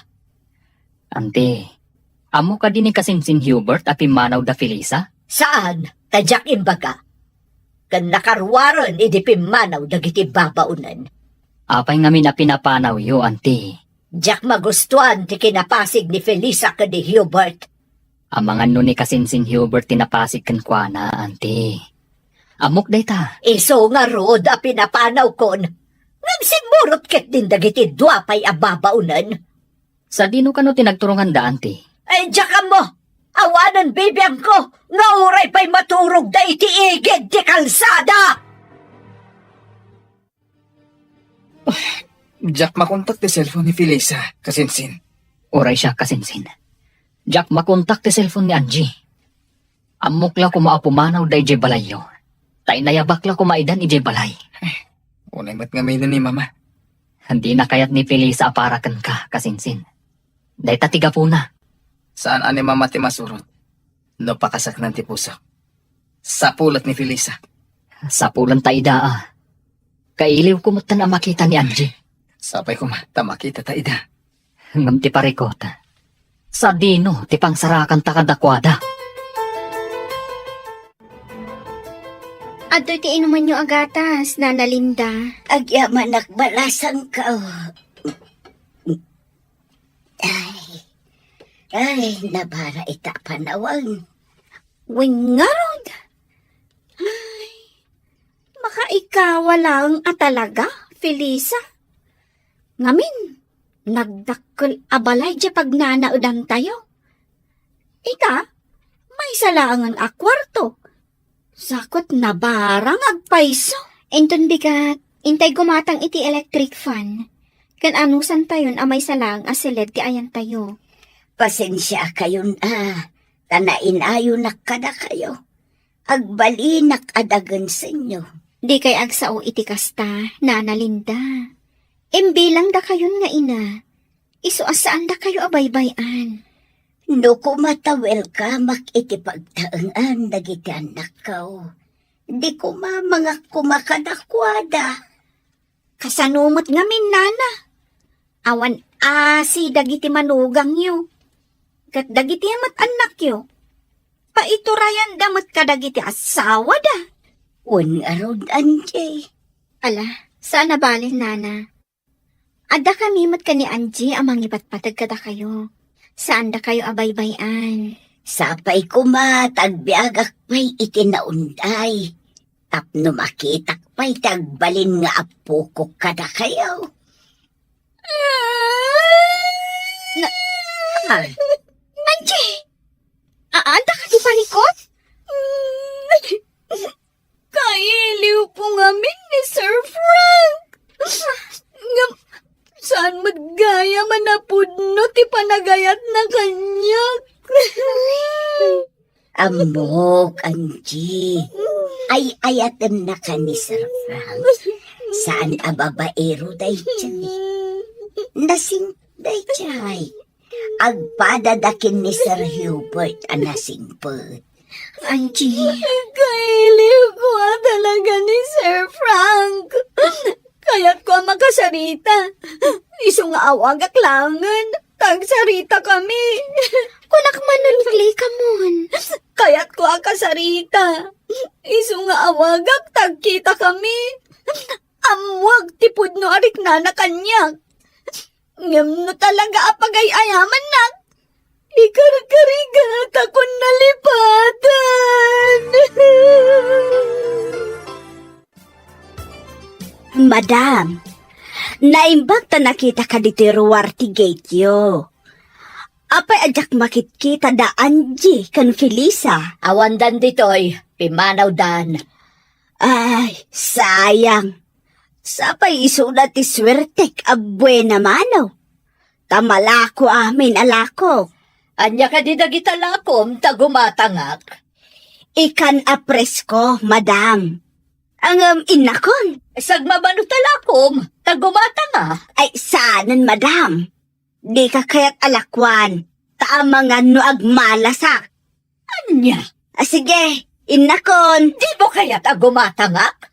Auntie, ammo kadi ni kasinsin Hubert a pimmanaw da Felisa? Saan, ta diak imbaga. Ken nakaruaren idi pimmanaw dagiti babaonen. Apay ngamin a pinapanawyo, Auntie? Diak magustuan ti kinapasig ni Felisa ken ni Hubert. Amangan no ni kasinsin Hubert ti napasig kenkuana, Auntie. Ammok dayta. Isu ngarud a pinapanawkon. Nagsimmurot ketdin dagiti dua pay a babaonen. Sadino kano ti nagturonganda, Auntie? Ay, diak ammo. Awanen bibiangko nga uray pay maturogda iti igid ti kalsada. Diak makontak ti cellphone ni Felisa, kasinsin. Uray siak, kasinsin. Diak makontak ti cellphone ni Angie. Ammok la koma a pumanaw da idiay balayyo. Ta inayabak la koma idan idiay balay. Unay met ngamin ni Mama. Dina kayat ni Felisa a para kenka, kasinsin. Dayta ti gapuna. Saan a ni Mama ti masurot no pakasaknan ti puso. Sapulat ni Felisa. Sapulan ta ida a. Kailiwko metten a makita ni Angie. Sapay koma ta makita ta ida. Ngem ti parikot, sadino ti pangsarakanta kadakuada? Adtoy ti inumanyo a gatas, Nana Linda. Agyamanak balasangko. Ay, ay, nabara ita panawen. Wen ngarud. Ay, makaikawa laeng a talaga, Felisa. Ngamin, nagdakkel a balay diay pagnanaedantayo. Ita, maysa laengen a kuarto. Sakot nabara nga agpayso. Inton bigat, intay gumatang iti electric fan. Ken anusantayon a maysa laeng a siled ti ayantayo. Pasensiakayon a, ta nainayonak kadakayo. Agbalinak a dagensenyo. Dikay agsao iti kasta, Nana Linda. Imbilang dakayon nga ina, isu a saandakayo a baybay-an. No koma ta welcomeak iti pagtaengan dagiti annakko, di koma mangak koma kadakuada. Kasano met ngamin, nana? Awan asi dagiti manugangyo. Ket dagiti met annakyo, paiturayanda met kadagiti asawada. Wen ngarud, Angie. Ala, saan a bale, nana. Adda kami met ken ni Angie a mangipatpateg kadakayo. Saandakayo a baybay-an. Sapay koma ta agbiagak pay iti naunday tapno makitak pay ti agbalin nga appokok kadakayo. Na, Angie! Aadda kadi parikot? Kailiwko ngamin ni Sir Frank. Ngem saan met gayam a napudno ti panagayatna kaniak. Ammok, Angie. Ay-ayatennaka ni Sir Frank. Saan a babaero daydiay. Nasing daydiay. Agpadada ken ni Sir Hubert a nasingpet. Angie. Kailiwko a talaga ni Sir Frank. Kayatko a makasarita. Isu nga awagak laengen, ta agsaritakami. Kunak man no liklikamon. Kayatko a kasarita. Isu nga awagak, ta agkitakami. Ammoak ti pudno a riknana kaniak. Ngem no talaga a pagay-ayamannak, ikarkarigatakon nalipatan. Madam, naimbag ta nakitaka ditoy ruar ti gateyo. Apay a diak makitkita da Angie ken Felisa? Awandan ditoy, pimmanawdan. Ay, sayang. Sapay isuna ti suertek a buena mano. Ta malako amin a lakok. Ania kadi dagita lakom ta gumatangak? Ikan a presko, madam. Ngem innakon. Sagmamano ta lakom ta gumatanga? Ay, saanen, madam. Dika kayat a lakuan, ta amangan no agmalasak. Ania? A, sige, innakon. Dimo kayat a gumatangak?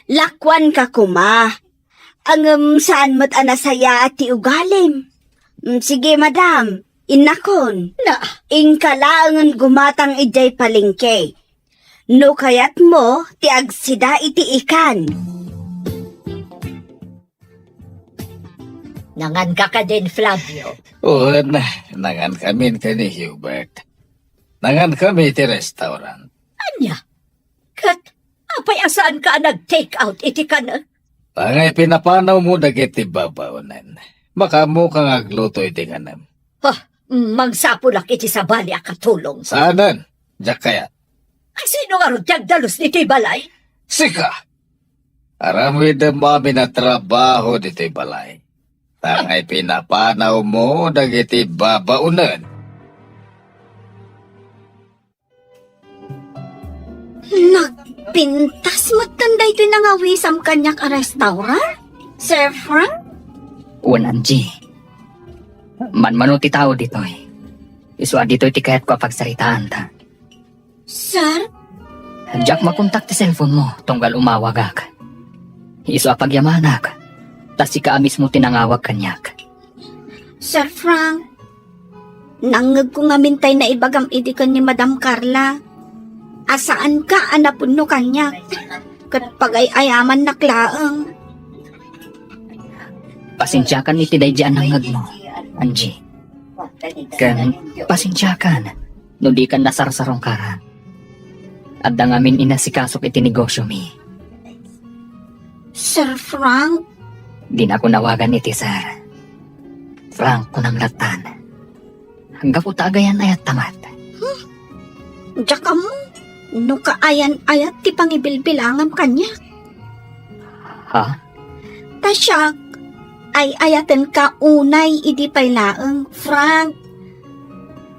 Lakuanka koma. Ngem saan met a nasayaat ti ugalim. Mm, sige, madam, innakon. Na. Inka laengen gumatang idiay palengke. No kayatmo ti agsida iti ikan. Nanganka kadin, Flavio? Wen, nangankamin ken ni Hubert. Nangankami iti restaurant. Ania? Ket apay a saanka a nag-take out iti kan? Angay pinapanawmo dagiti babaonen. Makaammoka nga agluto iti kanem. Ha, mangsapulak iti sabali a katulong. Saanen, diak kayat. A, sino ngarud ti agdalus ditoy balay? Sika! Aramidem amin a trabaho ditoy balay. Angay pinapanawmo dagiti babaonen. Nagpintas metten daytoy nangawisam kaniak a restaurant, Sir Frank? Wen, Angie. Manmano ti tao ditoy. Isu a ditoy ti kayatko a pagsaritaanta. Sir? Diak makontak ti cellphone mo tunggal umawagak. Isu a pagyamanak, ta sika a mismo ti nangawag kaniak. Sir Frank, nangngegko ngamin tay naibagam idi ken ni Madam Carla a saanka a napudno kaniak, ket pagay-ayamannak laeng. Pasensiakan iti daydi a nangngegmo, Angie. Ken pasensiakan no dikan nasarsarungkaran. Adda ngamin inasikasok iti negosyomi. Sir Frank? Dinakon awagan iti sir. Frank, kunam lattan. Gapu ta agayan-ayatta met. Hmm? Diak ammo no kaayan-ayat ti pangibilbilangam kaniak. Ha? Ta siak, ay-ayatenka unay idi pay laeng, Frank.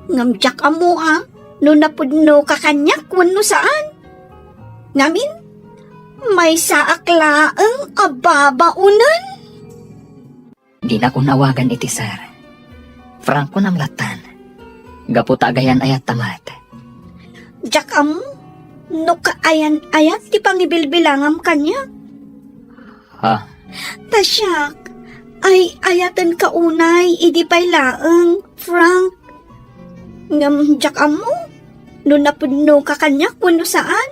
Ngem diak ammo a no napudnoka kaniak wenno saan. Ngamin, maysaak laeng a babaonen. Dinakon awagan iti sir. Frank, kunam lattan. Gapu ta agayan-ayatta met. Diak ammo no kaayan-ayat ti pangibilbilangam kaniak. Ha? Ta siak, ay-ayatenka unay idi pay laeng, Frank. Ngem diak ammo no napudnoka kaniak wenno saan.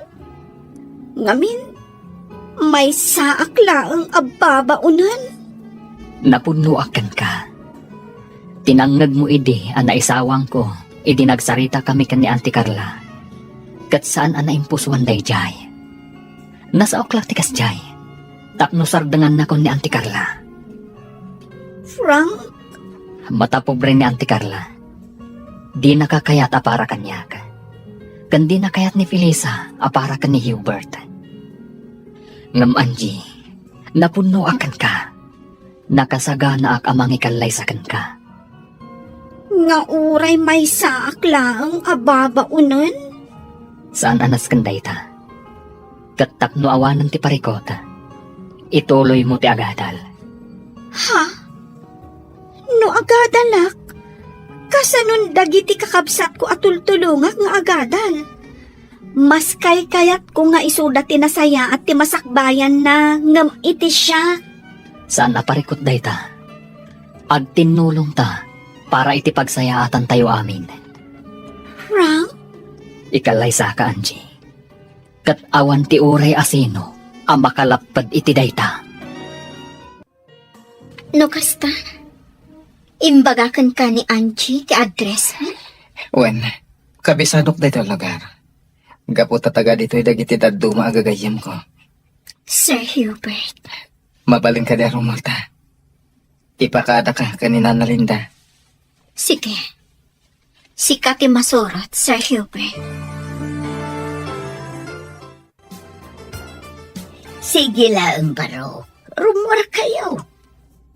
Ngamin, maysaak laeng a babaonen. Napudnoak kenka. Tinangngegmo idi a naisawangko idi nagsaritakami ken ni Auntie Carla. Ket saan a naimpusuan daydiay. Nasaok la ti kasdiay tapno sardengannakon ni Auntie Carla. Frank? Matapobre ni Auntie Carla. Dinaka kayat a para kaniak. Ken dina kayat ni Felisa a para ken ni Hubert. Ngem, Angie, napudnoak kenka. Nakasaganaak a mangikallaysa kenka. Nga uray maysaak laeng a babaonen? Saan a nasken dayta. Ket tapno awanen ti parikut, ituloymo ti agadal. Ha? No agadalak, kasanon dagiti kakabsatko a tultulongak nga agadal? Mas kaykayatko nga isuda ti nasayaat ti masakbayanna ngem iti siak. Saan a parikut dayta. Agtinnulongta para iti pagsayaatan tayo amin. Frank? Ikallaysaka, Angie. Ket awan ti uray a sino a makalapped iti dayta. No kasta, imbagaken ka ni Angie ti address, ha? Wen, kabisadok daytoy lugar. Gapu ta taga ditoy dagiti dadduma a gagayyemko. Sir Hubert. Mabalin kadi a rumulta. Ipakadaka ken ni Nana Linda. Sige. Sika ti masurot, Sir Hubert. Sige laeng, baro. Rummuarkayo.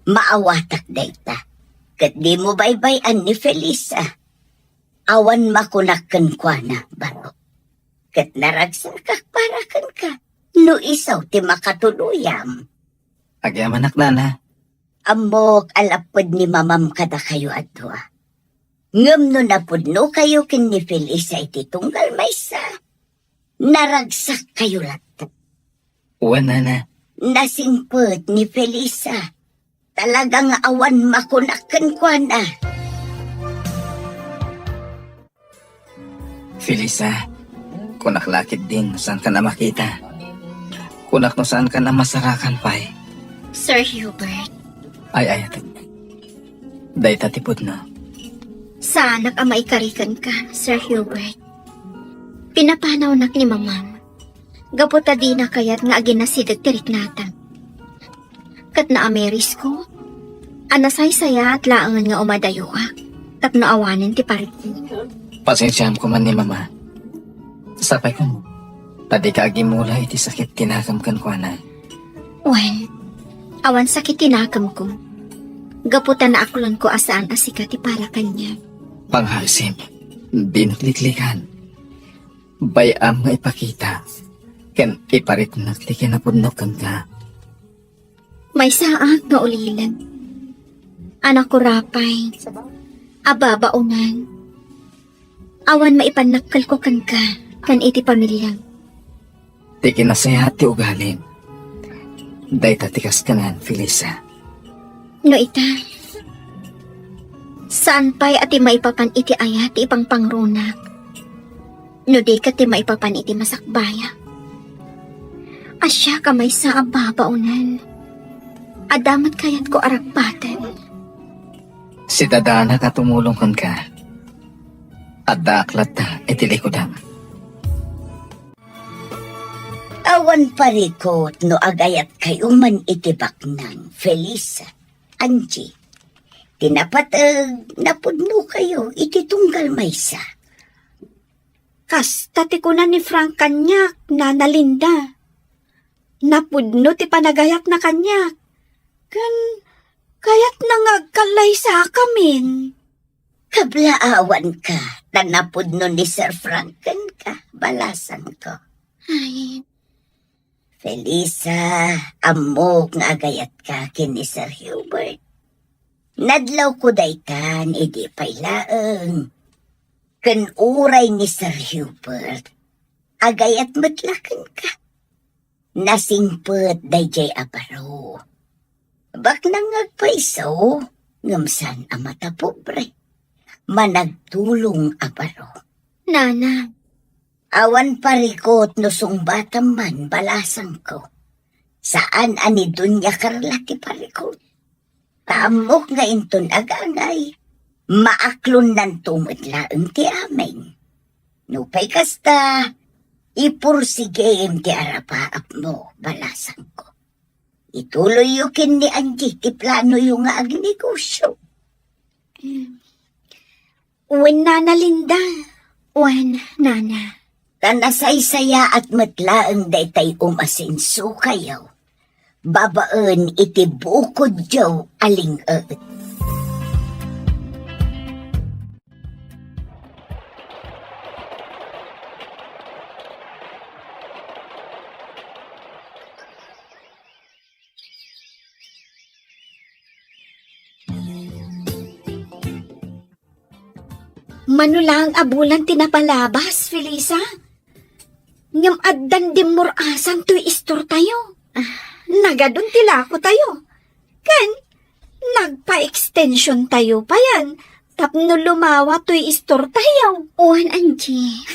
Maawatak dayta. Ket dimo baybay-an ni Felisa. Awan makunak kenkuana, baro. Ket naragsakak para kenka, no isu ti makatuluyam. Agyamanak, Nana. Ammok a lapped ni Mamam kadakayo a dua. Ngem no napudnokayo ken ni Felisa iti tunggal maysa, naragsakkayo latta. Wen, Nana. Nasingpet ni Felisa. Talaga nga awan makunak kenkuana. Felisa, kunak la ketdin no saankan a makita. Kunak no saankan a masarakan pay. Sir Hubert. Ay, ay, ate. Dayta ti pudno. Saanak a maikari kenka, Sir Hubert. Pinapanawnak ni Mamam. Gapu ta dina kayat nga aginasideg ti riknata. Ket naamirisko a nasaysayaat laengen nga umadayoak tapno awanen ti parikut. Pasensiaem koma ni Mama. Sapay koma ta dika agimula iti sakit ti nakem kenkuana. Wen, awan sakit ti nakemko. Gapu ta naaklonko a saan a sika ti para kaniak. Panghasem, dinak liklikan. Bay-am nga ipakita ken ipariknak ti kinapudno kenka. Maysaak nga ulilen. Anak ko, rapay a babaonan. Awan maipannakkelko kenka ken iti pamiliam. Ti kinasayaat ti ugalim. Dayta ti kaskanayan, Felisa. No ita, saan pay a ti maipapan iti ayat ti ipangpangrunak, no di ket ti maipapan iti masakbayak. A siak a maysa a babaonan, adda met kayatko a ragpaten. Sidadanak a tumulong kenka. Addaak latta iti likudam. Awan parikut no agayatkayo man iti baknang, Felisa, Angie. Ti napateg, napudnokayo iti tunggal maysa. Kasta ti kuna ni Frank kaniak, Nana Linda. Napudno ti panagayatna kaniak. Ken kayatna nga agkallaysakamin. Kablaawanka, ta napudno ni Sir Frank kenka, balasangko. Ay. Felisa, ammok nga agayatka ken ni Sir Hubert. Nadlawko daytan idi pay laeng. Ken uray ni Sir Hubert, agayat met la kenka. Nasingpet daydiay a baro. Baknang nga agpayso, ngem saan a matapobre. Managtulong a baro. Nana. Awan parikut no sungbatam man, balasangko. Saan a ni Doña Carla ti parikut. Ta ammok nga inton agangay, maaklonnanto met laeng ti amin. Nupay kasta, ipursigim ti arapaapmo, balasangko. Ituloyyo ken ni Angie ti planoyo nga agnegosio. Wen, Nana Linda. Wen, Nana. Ta nasaysayaat met laeng daytay umasensokayo babaen iti bukodyo a ling-et. Mano laeng a bulan ti napalabas, Felisa. Ngem addan dimmur-asan toy istortayo. Ah. Nagadun ti lakotayo. Ken nagpa-extension tayo payen tapno lumawa toy istortayo. Wen, Angie.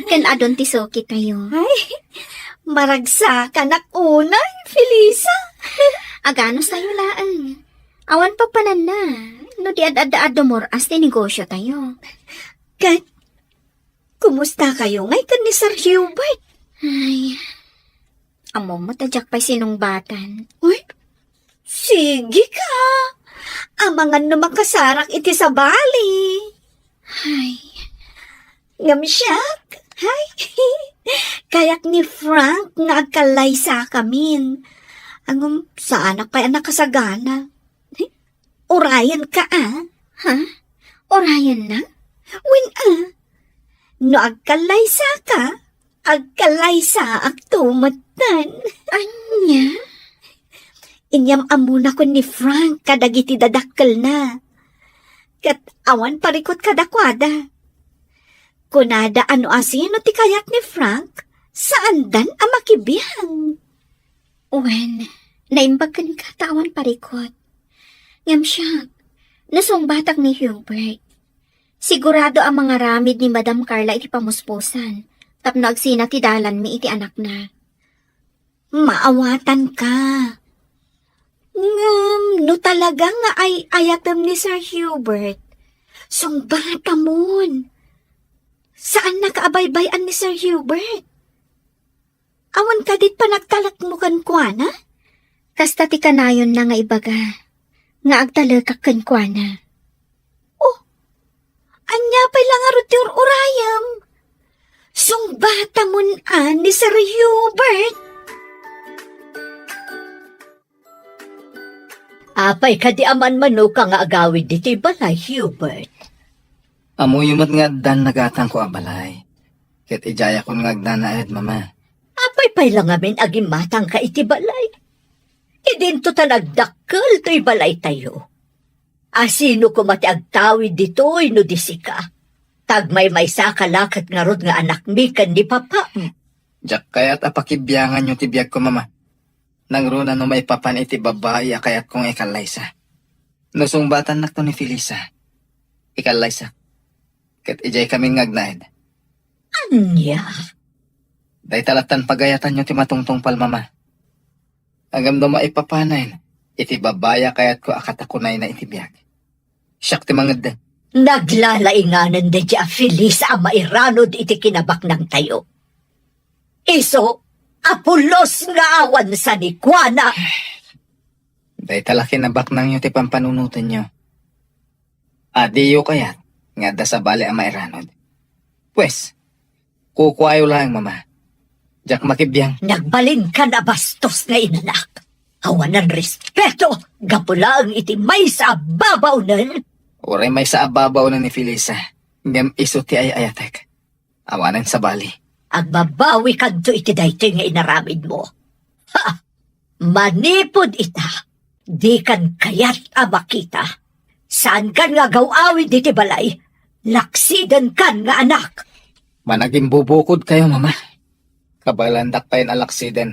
Ken adun ti sukitayo. Ay, maragsakanak unay, Felisa. Aganustayo laeng. Awan papananna no di ad-adda a dumur-as ti negosiotayo. Ket, kumustakayo ngay ken ni Sir Hubert? Ay, ammom met a diak pay sinungbatan. Uy, sige ka. Amangan no makasarak iti sabali. Ay. Ngem siak, ay, kayak ni Frank nga agkallaysakamin. Ngem saanak pay a nakasagana. Urayenka, a? Ha? Urayenna? Wen, a. No agkallaysaka, agkallaysaakto metten. Ania? Inyam-ammona ken ni Frank kadagiti dadakkelna. Ket awan parikut kadakuada. Kunada a no asino ti kayat ni Frank, saandan a makibiang. Wen, naimbag kenka ta awan parikut. Ngem siak, nasungbatak ni Hubert. Sigurado a mangaramid ni Madam Carla iti pamuspusan tapno agsina ti dalanmi iti anakna. Maawatanka. Ngem no talaga nga ay-ayatem ni Sir Hubert, sungbatamon. Saannaka a baybay-an ni Sir Hubert. Awan kadi panagtalekmo kenkuana? Kasta ti kanayonna nga ibaga nga agtalekak kenkuana. Oh, ania pay la ngarud ti ur-urayem? Sungbatamon a ni Sir Hubert. Apay kadi a manmanoka nga agawid ditoy balay, Hubert? Ammoyo met nga addan nagatangko a balay. Ket idiayakon nga agnanaed, Mama. Apay pay la ngamin a gimmatangka iti balay? Idinto ta nagdakkel toy balaytayo. Asino koma ti agtawid ditoy no di sika? Tagmaymaysaka la ket ngarud nga anakmi ken ni papam. Diak kayat a pakibianganyo ti biagko, Mama. Nangruna no maipapan iti babai a kayatko nga ikallaysa. No sungbatannakto ni Felisa, ikallaysak. Ket idiay kami nga agnaed. Ania? Dayta lattan pagayatanyo ti matungtungpal, Mama. Ngem no maipapanen iti babai a kayatko a katakunayna iti biag, siak ti mangeddeng. Naglalainganen daydi a Felisa a mairanod iti kinabaknangtayo. Isu a pulos nga awan sanikuana. Dayta la kinabaknangyo ti pampanunotenyo. A diyo kayat nga adda sabali a mairanod. Pues, kukuayo laeng, Mama. Diak makibiang. Nagbalinkan a bastos nga inanak. Awanan respeto, gapu laeng iti maysa a babaonen. Uray maysa a babaonen ni Felisa, ngem isu ti ay-ayatek. Awanen sabali. Agbabawikanto iti daytoy nga inaramidmo. Ha! Manipud ita, dikan kayat a makita. Saankan nga agaw-awid iti balay, laksidenkan nga anak. Managimbubukodkayo, Mama. Kabaelandak payen a laksiden.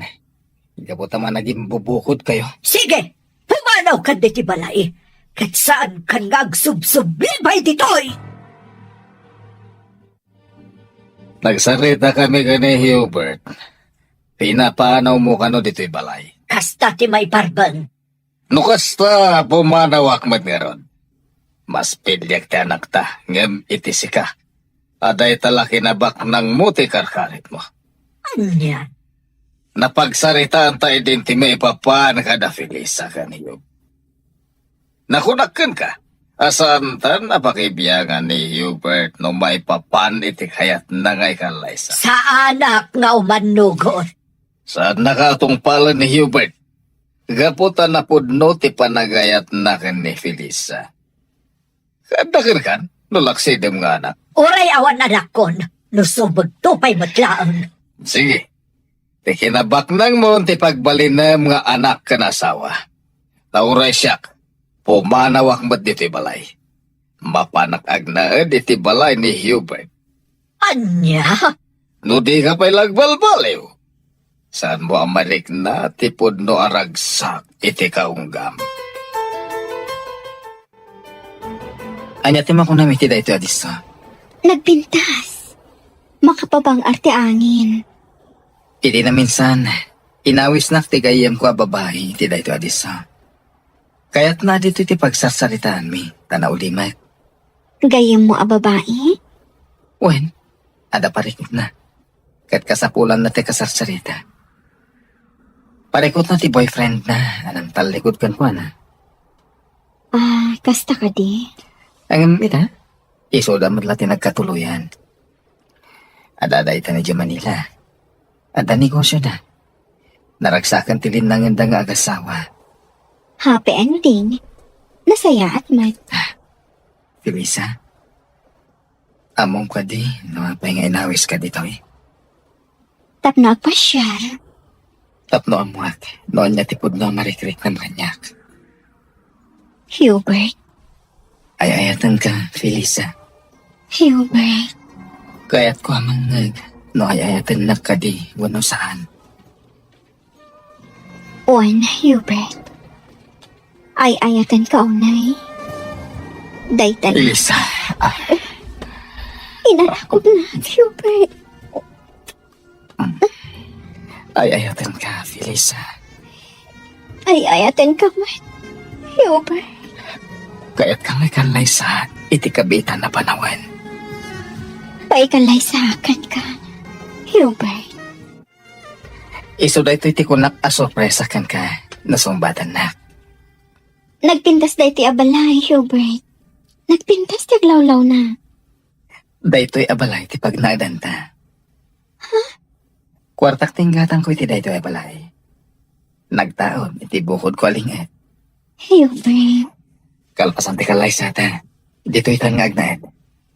Gapu ta managimbubukodkayo. Sige! Pumanawkan ditoy balay, ket saankan nga agsubsublibay ditoy! Nagsaritakami ken ni Hubert. Pinapanawmo kano ditoy balay? Kasta ti maiparben. No kasta, pumanawak met ngarud. Mas piliek ti anakta, ngem iti sika, a dayta la kinabaknangmo ti karkaritmo. Ania? Napagsaritaanta idin ti maipapan kada Felisa ken Hubert. Nakunak kenka a saantan a pakibiangan ni Hubert no maipapan iti kayatna nga ikallaysa. Saanak nga umannugot. Saannaka a tungpalen ni Hubert gapu ta napudno ti panagayatna ken ni Felisa. Kaadda kenkan no laksidem nga anak. Uray awan anakkon, no subegto pay met laeng. Sige. Ti kinabaknangmo ti pagbalinem nga anak ken asawa. Ta uray siak, pumanawak met ditoy balay. Mapanak agnaed iti balay ni Hubert. Ania? No di ka pay nagbalbaliw, saanmo a marikna ti pudno a ragsak iti kaunggam. Ania ti makunam iti daytoy a disso? Nagpintas. Makapabang-ar ti angin. Iti naminsan, inawisnak ti gayyemko a babai iti daytoy a disso. Kayatna ditoy ti pagsarsaritaanmi, ta naulimek. Gayyemmo a babai? Wen, adda parikutna. Ket kasapulanna ti kasarsarita. Parikutna ti boyfriendna a nangtallikud kenkuana. Ah, kasta kadi? Ngem ita, isuda met la ti nagkatuloyan. Adda dayta idiay Manila. Adda negosioda. Naragsakan ti linnangenda nga agasawa. Happy ending. Nasayaat met. Felisa, ammom kadi no apay nga inawiska ditoy? Tapno agpasiar. Tapno ammuak no ania ti pudno a marikriknam kaniak. Hubert. Ay-ayatenka, Felisa. Hubert. Kayatko a mangngeg no ay-ayatennak kadi wenno saan. Wen, Hubert. Ay-ayatenka unay. Dayta la. Felisa. Ah. Inarakop na, Hubert. Ay-ayatenka, Felisa. Ay-ayatenka met, Hubert. Kayatka nga ikallaysa iti kabiitan a panawen. Paikallaysakan ka, Hubert. Isu daytoy ti kunak a sorpresa kenka, nasungbatannak. Nagpintas daytoy a balay, Hubert. Nagpintas ti aglawlawna. Daytoy a balay ti pagnaedanta. Ha? Kuartak ti inggatangko iti daytoy a balay. Nagtaud iti bukodko a ling-et. Hubert. Kalpasan ti kallaysata, ditoytan nga agnaed.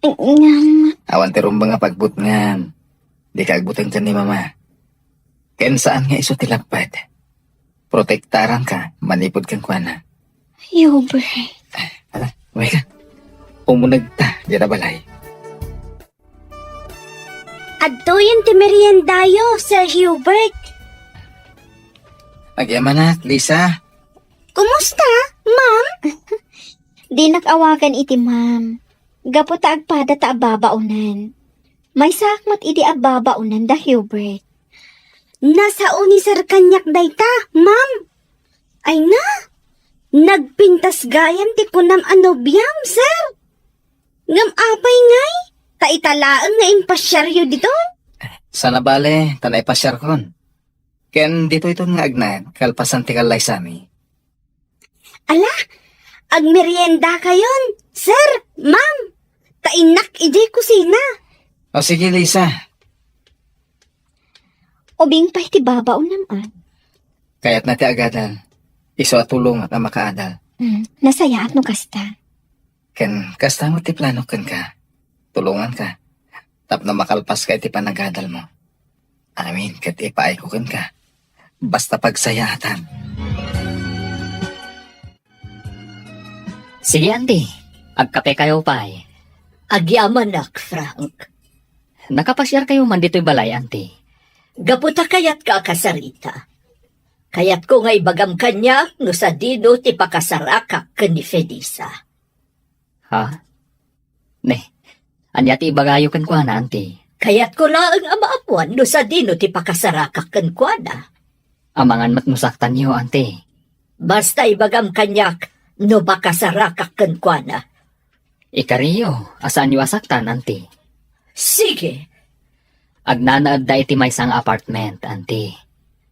Ngem. Awan ti rumbeng a pagbutngam. Dika agbuteng ken ni Mama. Ken saan nga isu ti lapped. Protektaranka manipud kenkuana. Hubert. Ala, umayka. Umunegta diay balay. Adtoyen ti meriendayo, Sir Hubert. Agyamanak, Lisa. Kumusta, ma'am? Dinak awagan iti ma'am. Gapu ta agpada ta ababaonen. Maysaak met idi ababaonen da Hubert. Nasao ni Sir kaniak dayta, ma'am. Ay na, nagpintas gayam ti kunam a nobiam, sir. Ngem apay ngay, ta ita laeng nga impasiaryo ditoy? Saan a bale, ta naipasiarkon. Ken ditoyton nga agnaed, kalpasan ti kallaysami. Ala, agmeriendakayon, sir, ma'am. Ta innak idiay kusina. O sige, Lisa. Ubing pay ti babaonam, a. Kayatna ti agadal. Isu a tulongak a makaadal. Hmm, nasayaat no kasta. Ken kasta met ti planok kenka. Tulonganka. Tapno makalpaska iti panagadalmo. Amin ket ipaayko kenka. Basta pagsayaatan. Sige, Auntie. Agkapekayo pay. Agyamanak, Frank. Nakapasiarkayo man ditoy balay, Auntie? Gapu ta kayatka a kasarita. Kayatko nga ibagam kaniak no sadino ti pakasarakak ken ni Felisa. Ha? Ne, ania ti ibagayo kenkuana, Auntie? Kayatko laeng a maammuan no sadino ti pakasarakak kenkuana. Amangan met no saktanyo, Auntie. Basta ibagam kaniak no makasarakak kenkuana. Ikariyo a saanyo a saktan, Auntie. Sige. Agnanaedda iti maysa nga apartment, Auntie.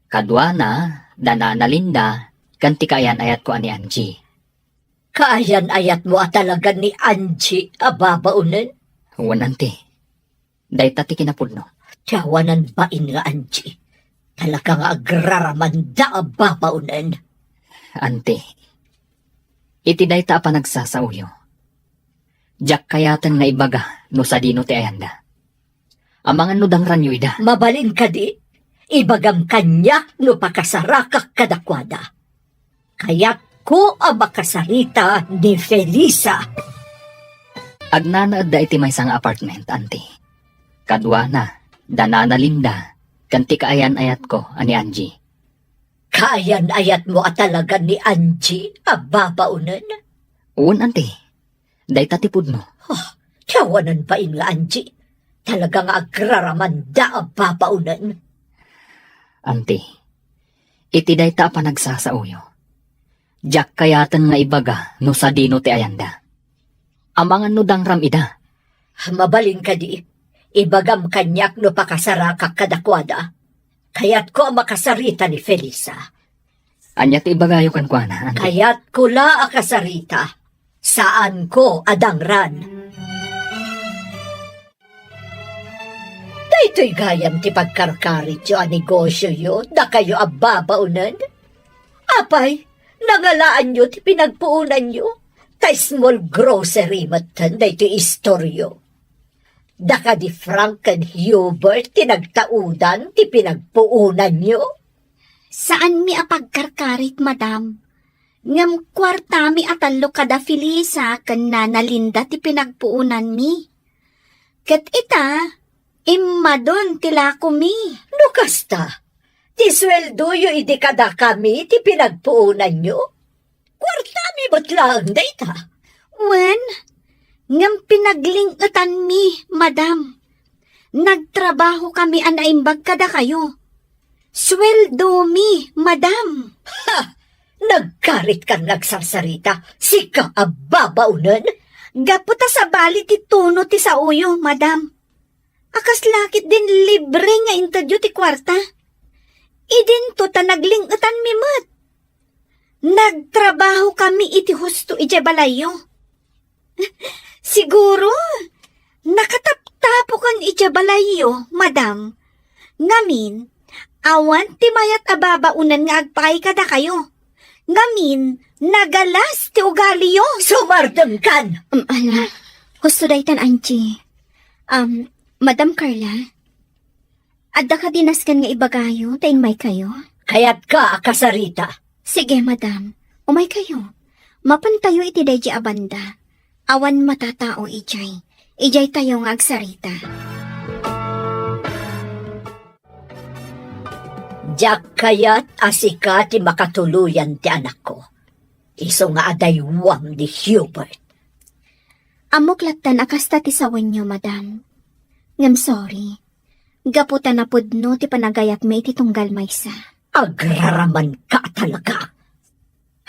Kaduana, da Nana Linda, ken ti kaayan-ayatko a ni Angie. Kaayan-ayatmo a talaga ni Angie a babaonen? Wen, Auntie. Dayta ti kinapudno. Ti awanan bain nga Angie. Talaga nga agraramanda a babaonen. Auntie, iti dayta a panagsasaoyo, diak kayaten nga ibaga no sadino ti ayanda. Amangan no dangranyo ida. Mabalin kadi, ibagam kaniak no pakasarakak kadakuada. Kayatko a makasarita ni Felisa. Agnanaedda iti maysa nga apartment, Auntie. Kaduana, da Nana Linda, ken ti kaayan-ayatko a ni Angie. Kaayan-ayatmo a talaga ni Angie a babaonen? Wen, Auntie. Dayta ti pudno. Ah, ti awanan bain nga Angie. Talaga nga agraramanda a babaonen. Auntie, iti dayta a panagsasaoyo, diak kayaten nga ibaga no sadino ti ayanda. Amangan no dangram ida. Mabalin kadi, ibagam kaniak no pakasarakak kadakuada. Kayatko a makasarita ni Felisa. Ania ti ibagayo kenkuana, Auntie? Kayatko la a kasarita. Saanko a dangran. Daytoy gayam ti pagkarkarityo a negosioyo, dakayo a babaonen? Apay, nangalaanyo ti pinagpuonanyo? Ta small grocery metten daytoy istoryo. Da kadi Frank ken Hubert ti nagtaudan ti pinagpuonanyo? Saanmi a pagkarkarit, madam. Ngem kuartami a tallo kada Felisa ken Nana Linda ti pinagpuonanmi. Ket ita, immadon ti lakomi. No kasta, ti sueldoyo idi kadakami ti pinagpuonanyo? Kuartami met laeng dayta. Wen, ngem pinagling-etanmi, madam. Nagtrabahokami a naimbag kadakayo. Sueldomi, madam. Ha! Nagkaritkan nga agsarsarita, sika a babaonen? Gapu ta sabali ti tono ti saoyo, madam. A kas la ketdin libre nga intedyo ti kuarta. Idinto ta nagling-etanmi met. Nagtrabahokami iti husto idiay balayyo. Siguro, nakataptapokan idiay balayyo, madam. Ngamin, awan ti mayat a babaonen nga agpaay kadakayo. Ngamin, nagalas ti ugaliyo. Sumardengkan! Um, ala, husto daytan, Angie. Um, Madam Carla, adda kadi nasken nga ibagayo ta immaykayo? Kayatka a kasarita. Sige, madam. Umaykayo. Mapantayo iti daydi a banda. Awan matatao idiay. Idiaytayo nga agsarita. Diak kayat a sika ti makatuloyan ti anakko. Isu nga adaywam ni Hubert. Ammok lattan a kasta ti sawenyo, madam. Ngem sorry. Gapu ta napudno ti panagayatmi iti tunggal maysa. Agraramanka a talaga.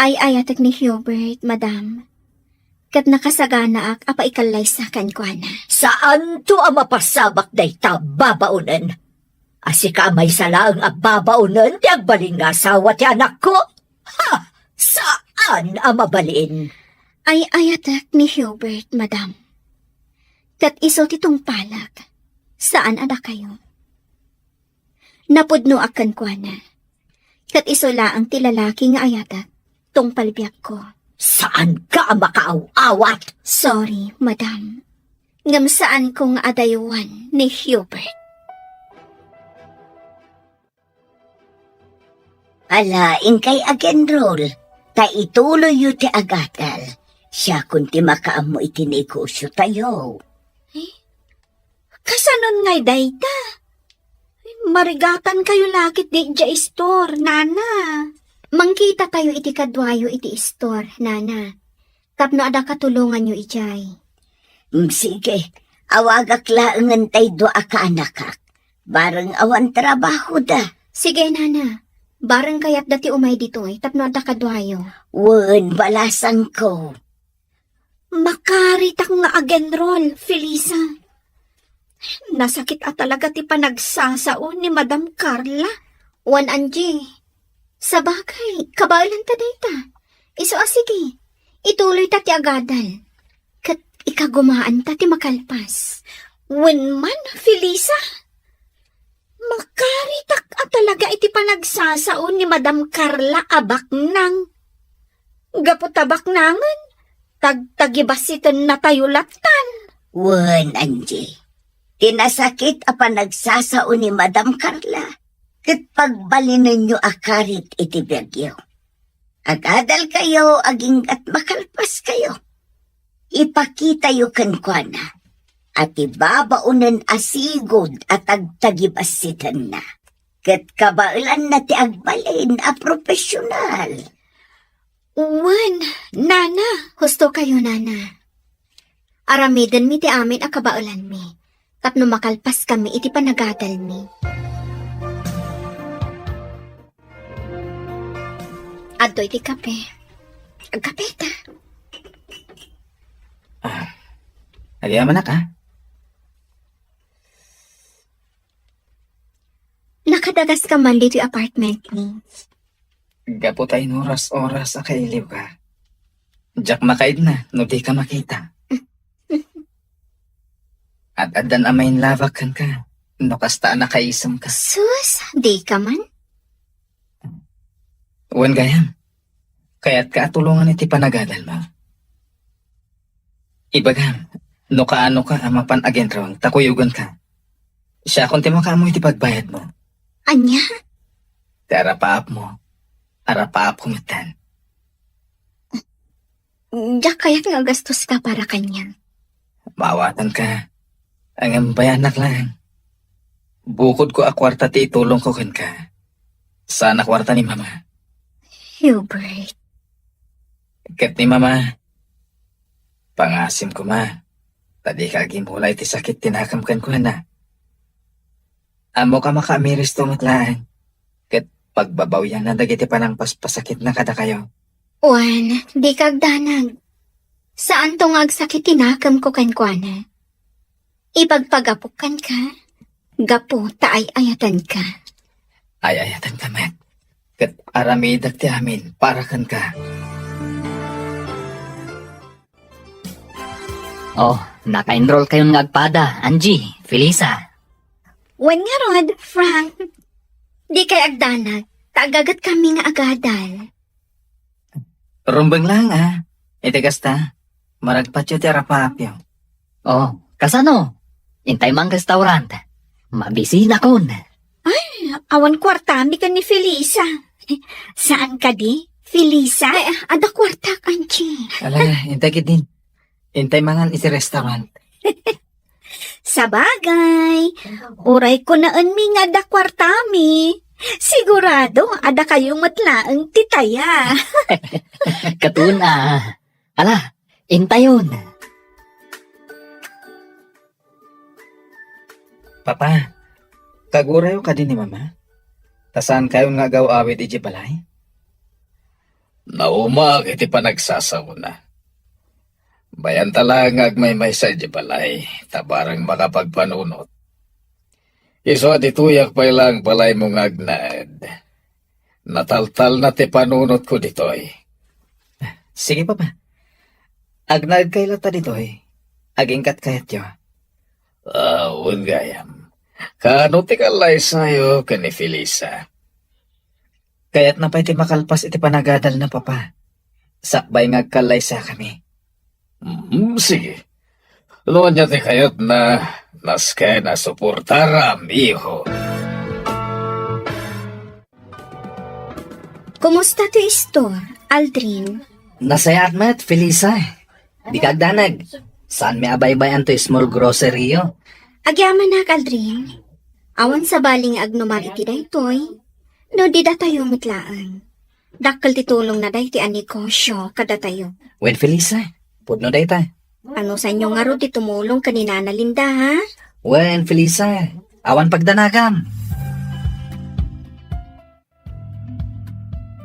Ay-ayatek ni Hubert, madam. Ket nakasaganaak a paikallaysa kenkuana. Saanto a mapasabak dayta, babaonen. A sika a maysa laeng a babaonen ti agbalin nga asawa ti anakko? Ha! Saan a mabalin. Ay-ayatek ni Hubert, madam. Ket isu ti tungpalek, saan a dakayo. Napudnoak kenkuana. Ket isu laeng ti lalaki nga ayatek, tungpal biagko. Saanka a makaaw-awat? Sorry, madam. Ngem saanko nga adaywan ni Hubert. Ala, inkay agenrol, ta ituloyyo ti agadal. Siakon ti makaammo iti negosiotayo. Eh? Kasanon ngay dayta? Marigatankayo la ketdi idiay istor, nana. Mangkitatayo iti kaduayo iti istor, nana. Tapno adda katulonganyo idiay. Mm, sige. Awagak laengen tay dua a kaanakak. Bareng awan trabahoda. Sige, nana. Bareng kayatda ti umay ditoy tapno adda kaduayo. Wen, balasangko. Makaritak nga agenrol, Felisa. Nasakit a talaga ti panagsasao ni Madam Carla. Wen, Angie. Sabagay, kabaelanta dayta. Isu a sige, ituloyta ti agadal. Ket ikagumaanta ti makalpas. Wen man, Felisa. Makaritak a talaga iti panagsasao ni Madam Carla a baknang. Gapu ta baknangen, tagtagibassitennatayo lattan. Wen, Angie. Ti nasakit a panagsasao ni Madam Carla, ket pagbalinenyo a karit iti biagyo. Agadalkayo aginggat makalpaskayo. ipakitayo kenkuana a ti babaonen a sigud a tagtagibassitanna ket kabaelanna ti agbalin a profesional. Wen, nana, husto kayo, nana. Aramidenmi ti amin a kabaelanmi tapno makalpaskami iti panagadalmi. Adtoy ti kape. Agkapeta. Ah, agyamanak, ah. Nakadagaska man ditoy apartment ni. Gapu ta inuras-oras a kailiwka. Diak makaidna no dika makita. Ad-addan a mainlabak kenka no kasta a nakaisemka. Sus, dika man. Wen gayam, kayatka a tulongan iti panagadalmo. Ibagam, no kaanoka a mapan aginrawang ta kuyoganka. Siakon ti makaammo iti pagbayadmo. Ania? Ti arapaapmo, arapaapko metten. Diak kayat nga agastoska para kaniak. Maawatanka. Ngem bayanak laeng. Bukodko a kuarta ti itulongko kenka. Saan a kuarta ni Mama. Hubert. Ket ni Mama, pangasim koma, ta dika agimula iti sakit ti nakem kenkuana. Ammok a makaamiristo met laeng, ket pagbabawianna dagiti panangpaspasakitna kadakayo. Wen, dika agdanag. Saanto nga agsakit ti nakemko kenkuana. Ipagpagapok kenka, gapu ta ay-ayatenka. Ay-ayatenka met, ket aramidek ti amin para kenka. Oh, naka-enroll kayon nga agpada, Angie, Felisa. Wen ngarud, Frank. Dikay agdanag, ta agagetkami nga agadal. Rumbeng laeng, a. Iti kasta, maragpatyo ti arapaapyo. Oh, kasano? Intay man restaurant. Mabisinakon. Ay, awan kuartami ken ni Felisa. Saan kadi, Felisa? Ay, adda kuartak, Angie. Ala, intay ketdin. Intay mangan iti restaurant. Sabagay, uray kunaenmi nga adda kuartami. Sigurado, adda kayo met laeng ti taya. Katuna. Ala, intayon. Papa, kagurayo kadi ni Mama? Ta saan kayon nga agaw-awid idiay balay? Naumaak iti panagsasaona. Bayanta laeng nga agmaymaysa idiay balay, ta bareng makapagpanunot. Isu a ditoyak pay laeng balaymo nga agnaed. Nataltalna ti panunotko ditoy. Sige, Papa. Agnaedkayo latta ditoy. Agingkat kayatyo. Ah, wen gayam. Kaano ti kallaysayo ken ni Felisa? Kayatna pay ti makalpas iti panagadalna, Papa. Sakbay nga agkallaysakami. Mm, sige. No ania ti kayatna, nasken a suportaram, iho. Kumusta ti istor, Aldrin? Nasayaat met, Felisa. Dika agdanag. Saanmi a baybay-an toy small grocery-yo. Agyamanak, Aldrin. Awan sabali nga agnuman iti daytoy. No di datayo met laeng. Dakkel ti tulongna daytoy a negosio kadatayo. Wen, Felisa, pudno dayta. Anusanyo ngarud ti tumulong ken ni Nana Linda, ha? Wen, Felisa, awan pagdanagam.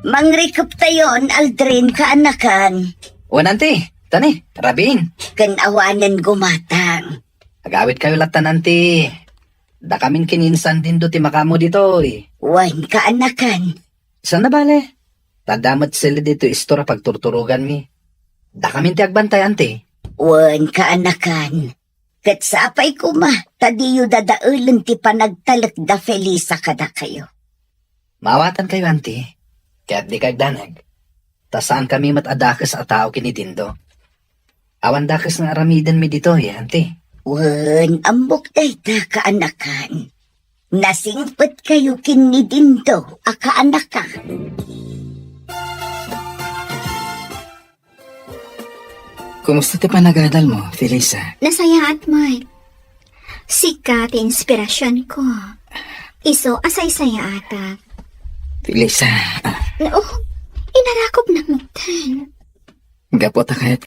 Mangrikeptayon, Aldrin, kaanakan. Wen, Auntie, tani, rabiin. Ken awanen gumatang. Agawidkayo lattan, Auntie. Dakamin ken ni Insan Dindo ti makaammo ditoy. Wen, kaanakan. Saan a bale? Ta adda met sili ditoy istor a pagturturoganmi. Dakamin ti agbantay, Auntie. Wen, kaanakan. Ket sapay koma ta diyo dadaelen ti panagtalek da Felisa kadakayo. Maawatankayo, Auntie. Ket dika agdanag. Ta saankami met a dakes a tao ken ni Dindo. Awan dakes nga aramidenmi ditoy, Auntie. Wen, ammok dayta, kaanakan. Nasingpetkayo ken ni Dindo a kaanakan. Kumusta ti panagadal mo, Felisa? Nasayaat, Mike. Sika ti inspirasyon ko. Isu a saysayaatak. Felisa, ah. No, inarakop na metten. Gapu ta kayat